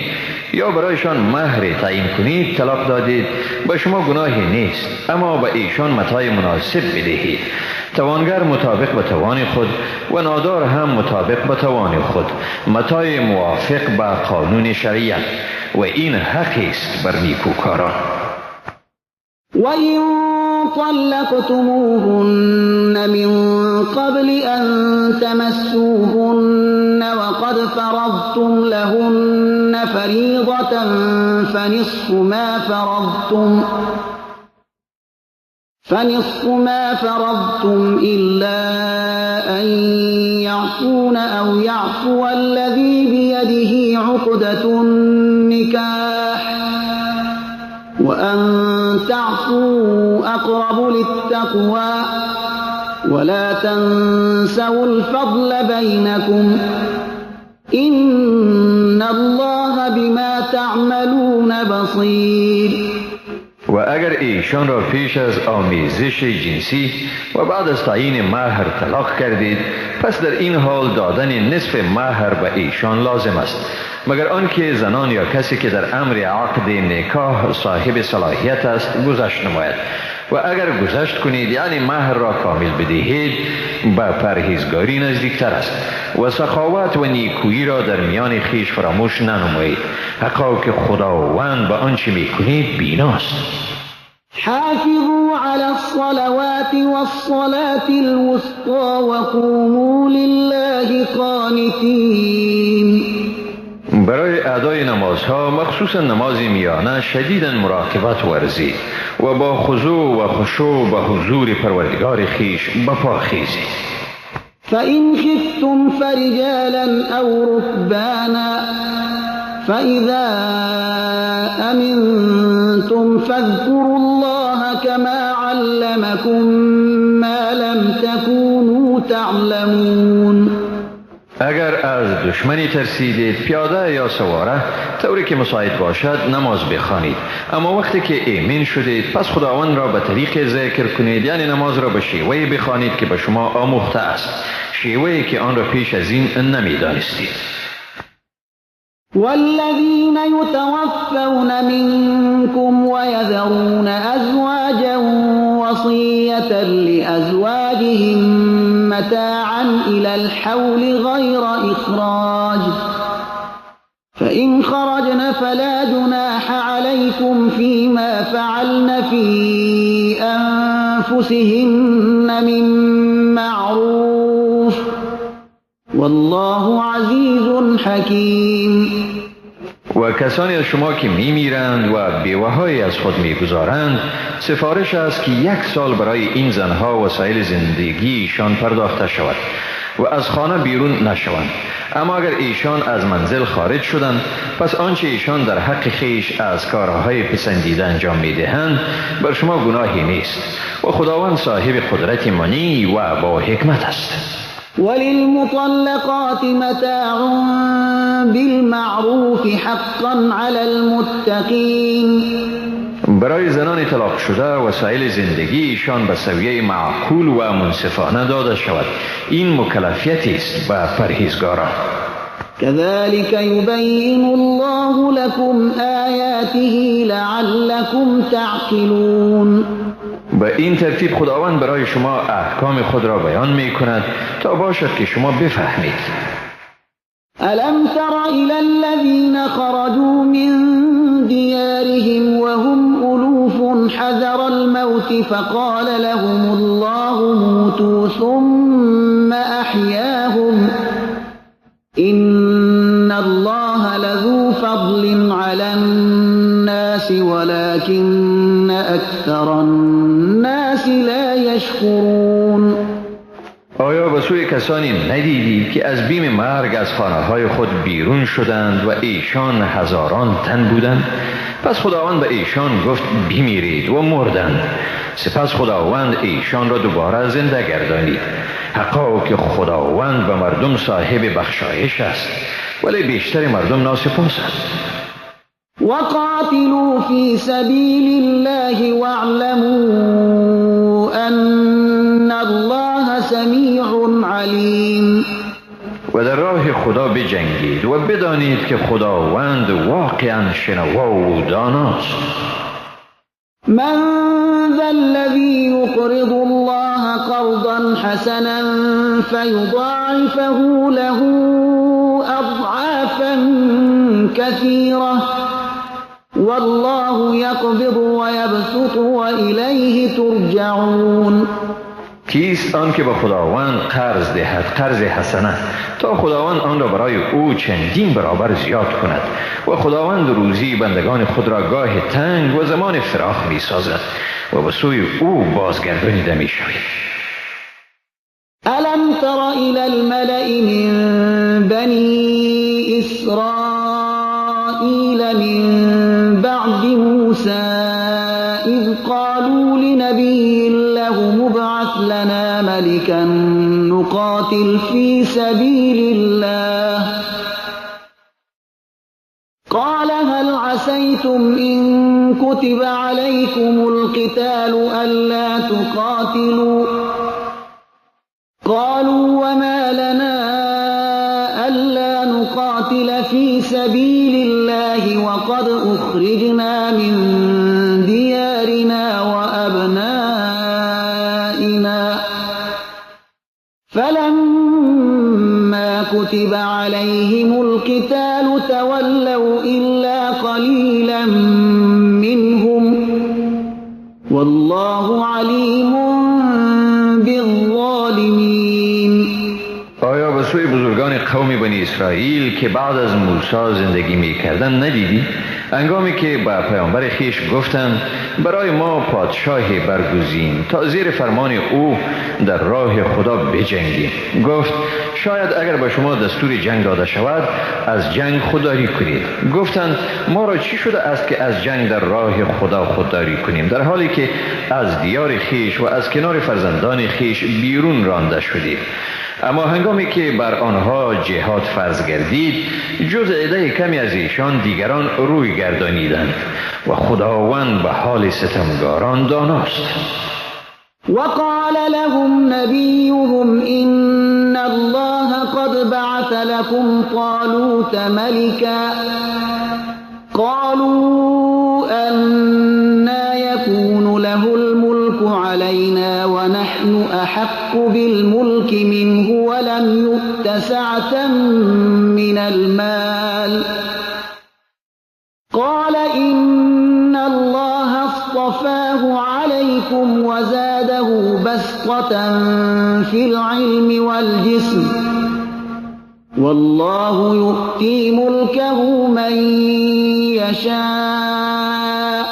یا برایشان مهر تعیین کنید طلاق دادید، به شما گناهی نیست، اما به ایشان متاع مناسب بدهید. توانگر مطابق به توان خود و نادار هم مطابق به توان خود، متاع موافق به قانون شریعت، و این حقی است بر نیکوکاران. وَإِن طَلَّقْتُمُوهُنَّ مِن قَبْلِ أَن تَمَسُّوهُنَّ وَقَدْ فَرَضْتُمْ لَهُنَّ فَرِيضَةً فَنِصْفُ مَا فَرَضْتُمْ إِلَّا أَن يَعْفُونَ أَوْ يَعْفُوَ الَّذِي بِيَدِهِ عُقْدَةُ النِّكَاحِ وَأَن تَعْفُوا أَقْرَبُ لِلتَّقْوَى وَلَا تَنسَوُا الْفَضْلَ بَيْنَكُمْ إِنَّ اللَّهَ بِمَا تَعْمَلُونَ بَصِيرٌ. و اگر ایشان را پیش از آمیزش جنسی و بعد از تعیین مهر طلاق کردید، پس در این حال دادن نصف مهر به ایشان لازم است، مگر آنکه زنان یا کسی که در امر عقد نکاح صاحب صلاحیت است گذشت نماید. و اگر گذشت کنید، یعنی مهر را کامل بدهید، به پرهیزگاری نزدیکتر است و سخاوت و نیکویی را در میان خویش فراموش ننمایید، حقا که خداوند به آنچه میکنید بیناست. حافظوا على الصلوات والصلاة الوسطى وقوموا لله قانتين. برای ادای نمازها، مخصوصا نماز میانه، شدیداً مراقبت ورزید و با خضوع و خشوع به حضور پروردگار خویش بپا خیزید. فإن خفتم فرجالا أو ركبانا فإذا أمنتم فاذكروا الله كما علمكم ما لم تكونوا تعلمون. اگر از دشمنی ترسیدید پیاده یا سواره طوری که مساعد باشد نماز بخوانید، اما وقتی که ایمن شدید پس خداوند را به طریق ذکر کنید، یعنی نماز را به شیوهی بخوانید که به شما آموخته است، شیوهی که آن را پیش از این نمیدانستید. والذین یتوفون منکم ویذرون ازواجا وصیة لأزواجهم متاعا إلى الحول غیر إخراج فإن خرجن فلا جناح عليكم فيما فعلن في أنفسهن من معروف والله عزیز حکیم. و کسانی از شما که میمیرند و بیوه‌هایی از خود میگذارند، سفارش است که 1 سال برای این زنها وسایل زندگیشان پرداخته شود و از خانه بیرون نشوند. اما اگر ایشان از منزل خارج شدند، پس آنچه ایشان در حق خویش از کارهای پسندیده انجام میدهند بر شما گناهی نیست و خداوند صاحب قدرت منی و با حکمت است. وللمطلقات متاع بالمعروف حقا علی المتقین. برای زنان طلاق شده وسایل زندگی ایشان به سویه معقول و منصفانه داده شود. این مکلفیتی است به پرهیزگاران. كذلك یبین الله لكم آیاته لعلكم تعقلون. به این ترتیب خداوند برای شما احکام خود را بیان می کند تا باشد که شما بفهمید. ألم تر إلى الذين خرجوا من ديارهم وهم ألوف حذر الموت فقال لهم الله موتوا ثم أحياهم إن الله لذو فضل على الناس ولكن أكثر الناس لا يشكرون. آیا به سوی کسانی ندیدی که از بیم مرگ از خانه‌های خود بیرون شدند و ایشان هزاران تن بودند؟ پس خداوند به ایشان گفت بمیرید و مردند. سپس خداوند ایشان را دوباره زنده گردانید. حقا که خداوند به مردم صاحب بخشایش است، ولی بیشتر مردم ناسپاسند. وقاتلوا فی سبیل الله واعلموا ان الله سمیع علیم. و در راه خدا بجنگید و بدانید که خداوند واقعا شنوا و داناست. من ذا الذی یقرض الله قرضا حسنا فیضاعفه له اضعافا کثیرة والله یقبض ویبسط وإلیه ترجعون. کیست آن که به خداوند قرض دهد قرض حسنه تا خداوند آن را برای او چندین برابر زیاد کند و خداوند روزی بندگان خود را گاه تنگ و زمان فراخ می سازد و به سوی او بازگردانیده می شوید. الم تر الی الملأ من بنی اسرائیل من بعد موسی اذ قالوا لنبی له ابعث لنا ملكا نقاتل في سبيل الله قال هل عسيتم إن كتب عليكم القتال ألا تقاتلوا قالوا وما لنا ألا نقاتل في سبيل الله وقد أخرجنا من ديارنا وأبنائنا فلما كتب عليهم القتال تولوا إلا قليلا منهم والله عليم بالظالمين. آیا به سوی بزرگان قوم بنی اسرائیل که بعد از موسی زندگی می‌کردند ندیدی؟ هنگامی که به پیامبر خویش گفتند برای ما پادشاهی برگزین تا زیر فرمان او در راه خدا بجنگیم، گفت شاید اگر به شما دستور جنگ داده شود از جنگ خودداری کنید. گفتند ما را چی شده است که از جنگ در راه خدا خودداری کنیم، در حالی که از دیار خویش و از کنار فرزندان خویش بیرون رانده شدیم؟ اما هنگامی که بر آنها جهاد فرض گردید، جز عده کمی از ایشان دیگران روی گردانیدند و خداوند به حال ستمگاران داناست. وقال لهم نبيهم إن الله قد بعث لكم طالوت ملكا قالوا أنى يكون له الملك علينا ونحن أحق بالملك منه ولم يؤت سعة من المال قال إن الله اصطفاه عليكم وزاده بسطة في العلم والجسم والله يؤتي ملكه من يشاء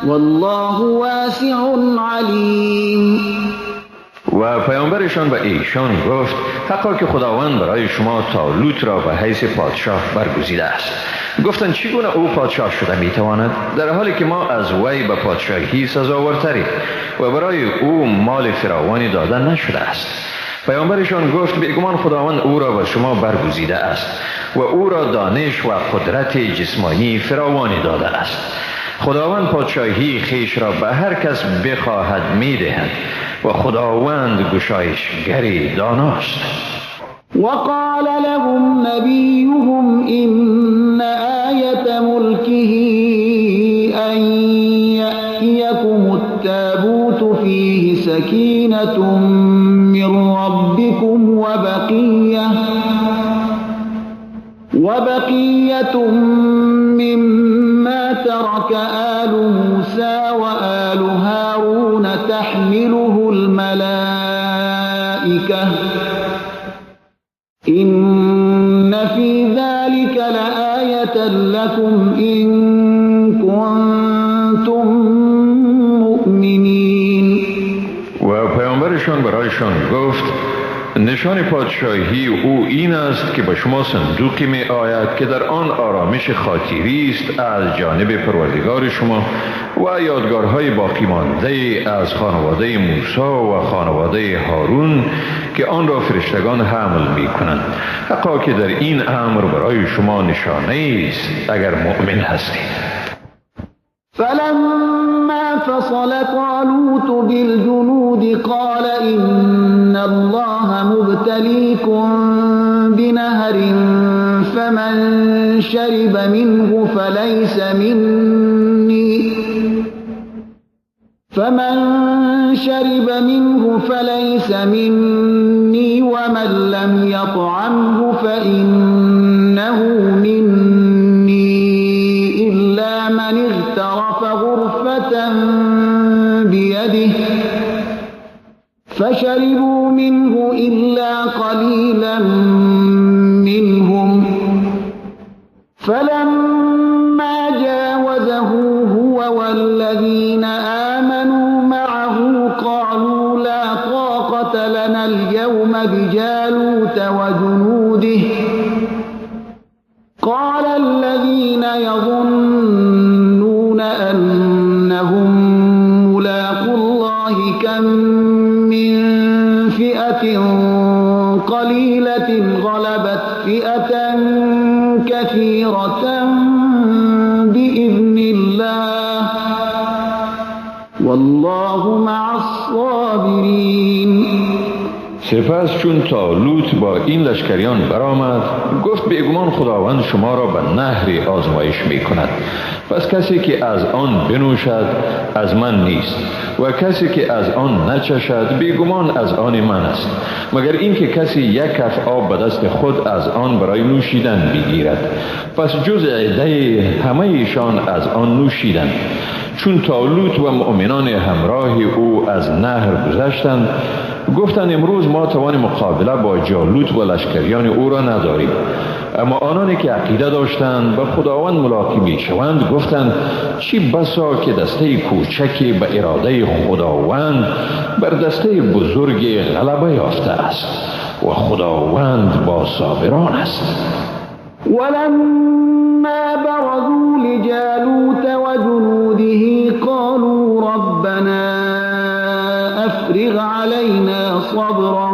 والله واسع عليم. و پیامبرشان به ایشان گفت حقا که خداوند برای شما طالوت را به حیث پادشاه برگزیده است. گفتند چگونه او پادشاه شده میتواند در حالی که ما از وی به پادشاهی سزاوارتریم و برای او مال فراوانی داده نشده است. پیامبرشان گفت بیگمان خداوند او را به شما برگزیده است و او را دانش و قدرت جسمانی فراوانی داده است. خداوند پادشاهی خیش را به هر کس بخواهد میدهد و خداوند گشایشگر داناست. وقال لهم نبيهم إن آية ملكه أن يأتيكم التابوت فيه سكينة من ربكم وبقية مما ترك آل موسى وآل هارون تحمله الملائكة إن في ذلك لآية لكم إن كنتم مؤمنين. و پیامبرشان برایشان گفت نشان پادشاهی او این است که به شما صندوقی می آید که در آن آرامش خاطری است از جانب پروردگار شما و یادگارهای باقی مانده از خانواده موسی و خانواده هارون که آن را فرشتگان حمل می کنند. حقا که در این امر برای شما نشانه است اگر مؤمن هستید. فلما فصل طالوت بالجنود قال إن الله مبتليكم بنهر فمن شرب منه فليس مني ومن لم يطعمه فإنه مني إلا من اغترف غرفة بيده فشربوا منه إلا قليلا منهم فلما جاوزه هو والذين آمنوا معه قالوا لا طاقة لنا اليوم بجالوت وجنوده قال الذين يظنون أنهم ملاقو الله كم من فئة قليلة غلبت فئة كثيرة بإذن الله والله مع الصابرين. سپس چون طالوت با این لشکریان برآمد گفت بیگمان خداوند شما را به نهری آزمایش می کند، پس کسی که از آن بنوشد از من نیست و کسی که از آن نچشد بیگمان از آن من است، مگر اینکه کسی یک کف آب به دست خود از آن برای نوشیدن بگیرد. پس جز عده همه ایشان از آن نوشیدند. چون طالوت و مؤمنان همراه او از نهر گذشتند گفتند امروز ما توان مقابله با جالوت و لشکریان او را نداریم. اما آنانی که عقیده داشتند به خداوند ملاقی می شوند گفتند چی بسا که دسته کوچکی به اراده خداوند بر دسته بزرگ غلبه یافته است و خداوند با صابران است. ولما برزوا لجالوت وجنوده قالوا ربنا افرغ علينا صبرا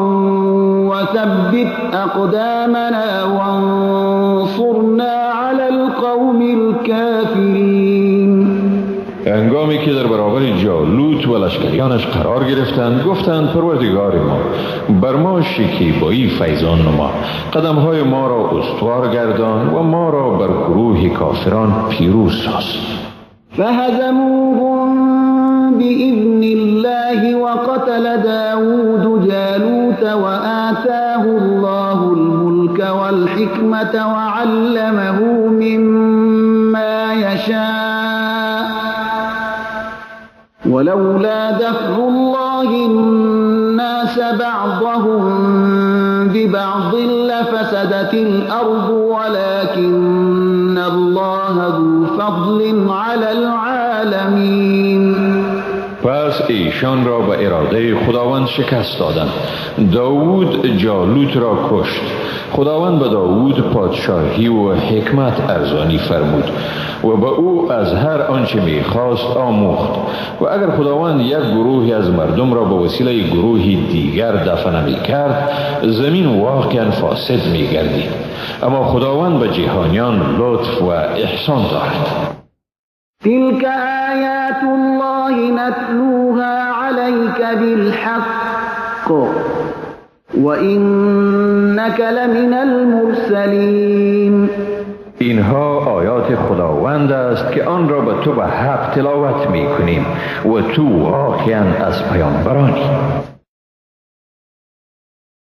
وثبت أقدامنا وانصرنا على القوم الكافرين. هنگامی که در برابر جالوت و لشکریانش قرار گرفتند، گفتند: پروردگار ما، بر ما شکیبایی فیضان نما، قدمهای ما را استوار گردان و ما را بر گروه کافران پیروز ساز. فهزموهم بإذن الله وقتل داود جالوت وآتاه الله الملك والحكمة وعلمه مما يشاء ولولا دفع الله الناس بعضهم ببعض لفسدت الأرض ولكن الله ذو فضل على العالمين. پس ایشان را به اراده خداوند شکست دادند. داود جالوت را کشت. خداوند به داود پادشاهی و حکمت ارزانی فرمود و به او از هر آنچه میخواست آموخت. و اگر خداوند یک گروهی از مردم را به وسیله گروهی دیگر دفع نمی کرد، زمین واقعا فاسد می گردید. اما خداوند به جهانیان لطف و احسان دارد. تلك آیات الله نتلوها علیک بالحق وإنك لمن المرسلین. اینها آیات خداوند است که آن را به تو به حق تلاوت می کنیم و تو واقعا از پیامبرانی.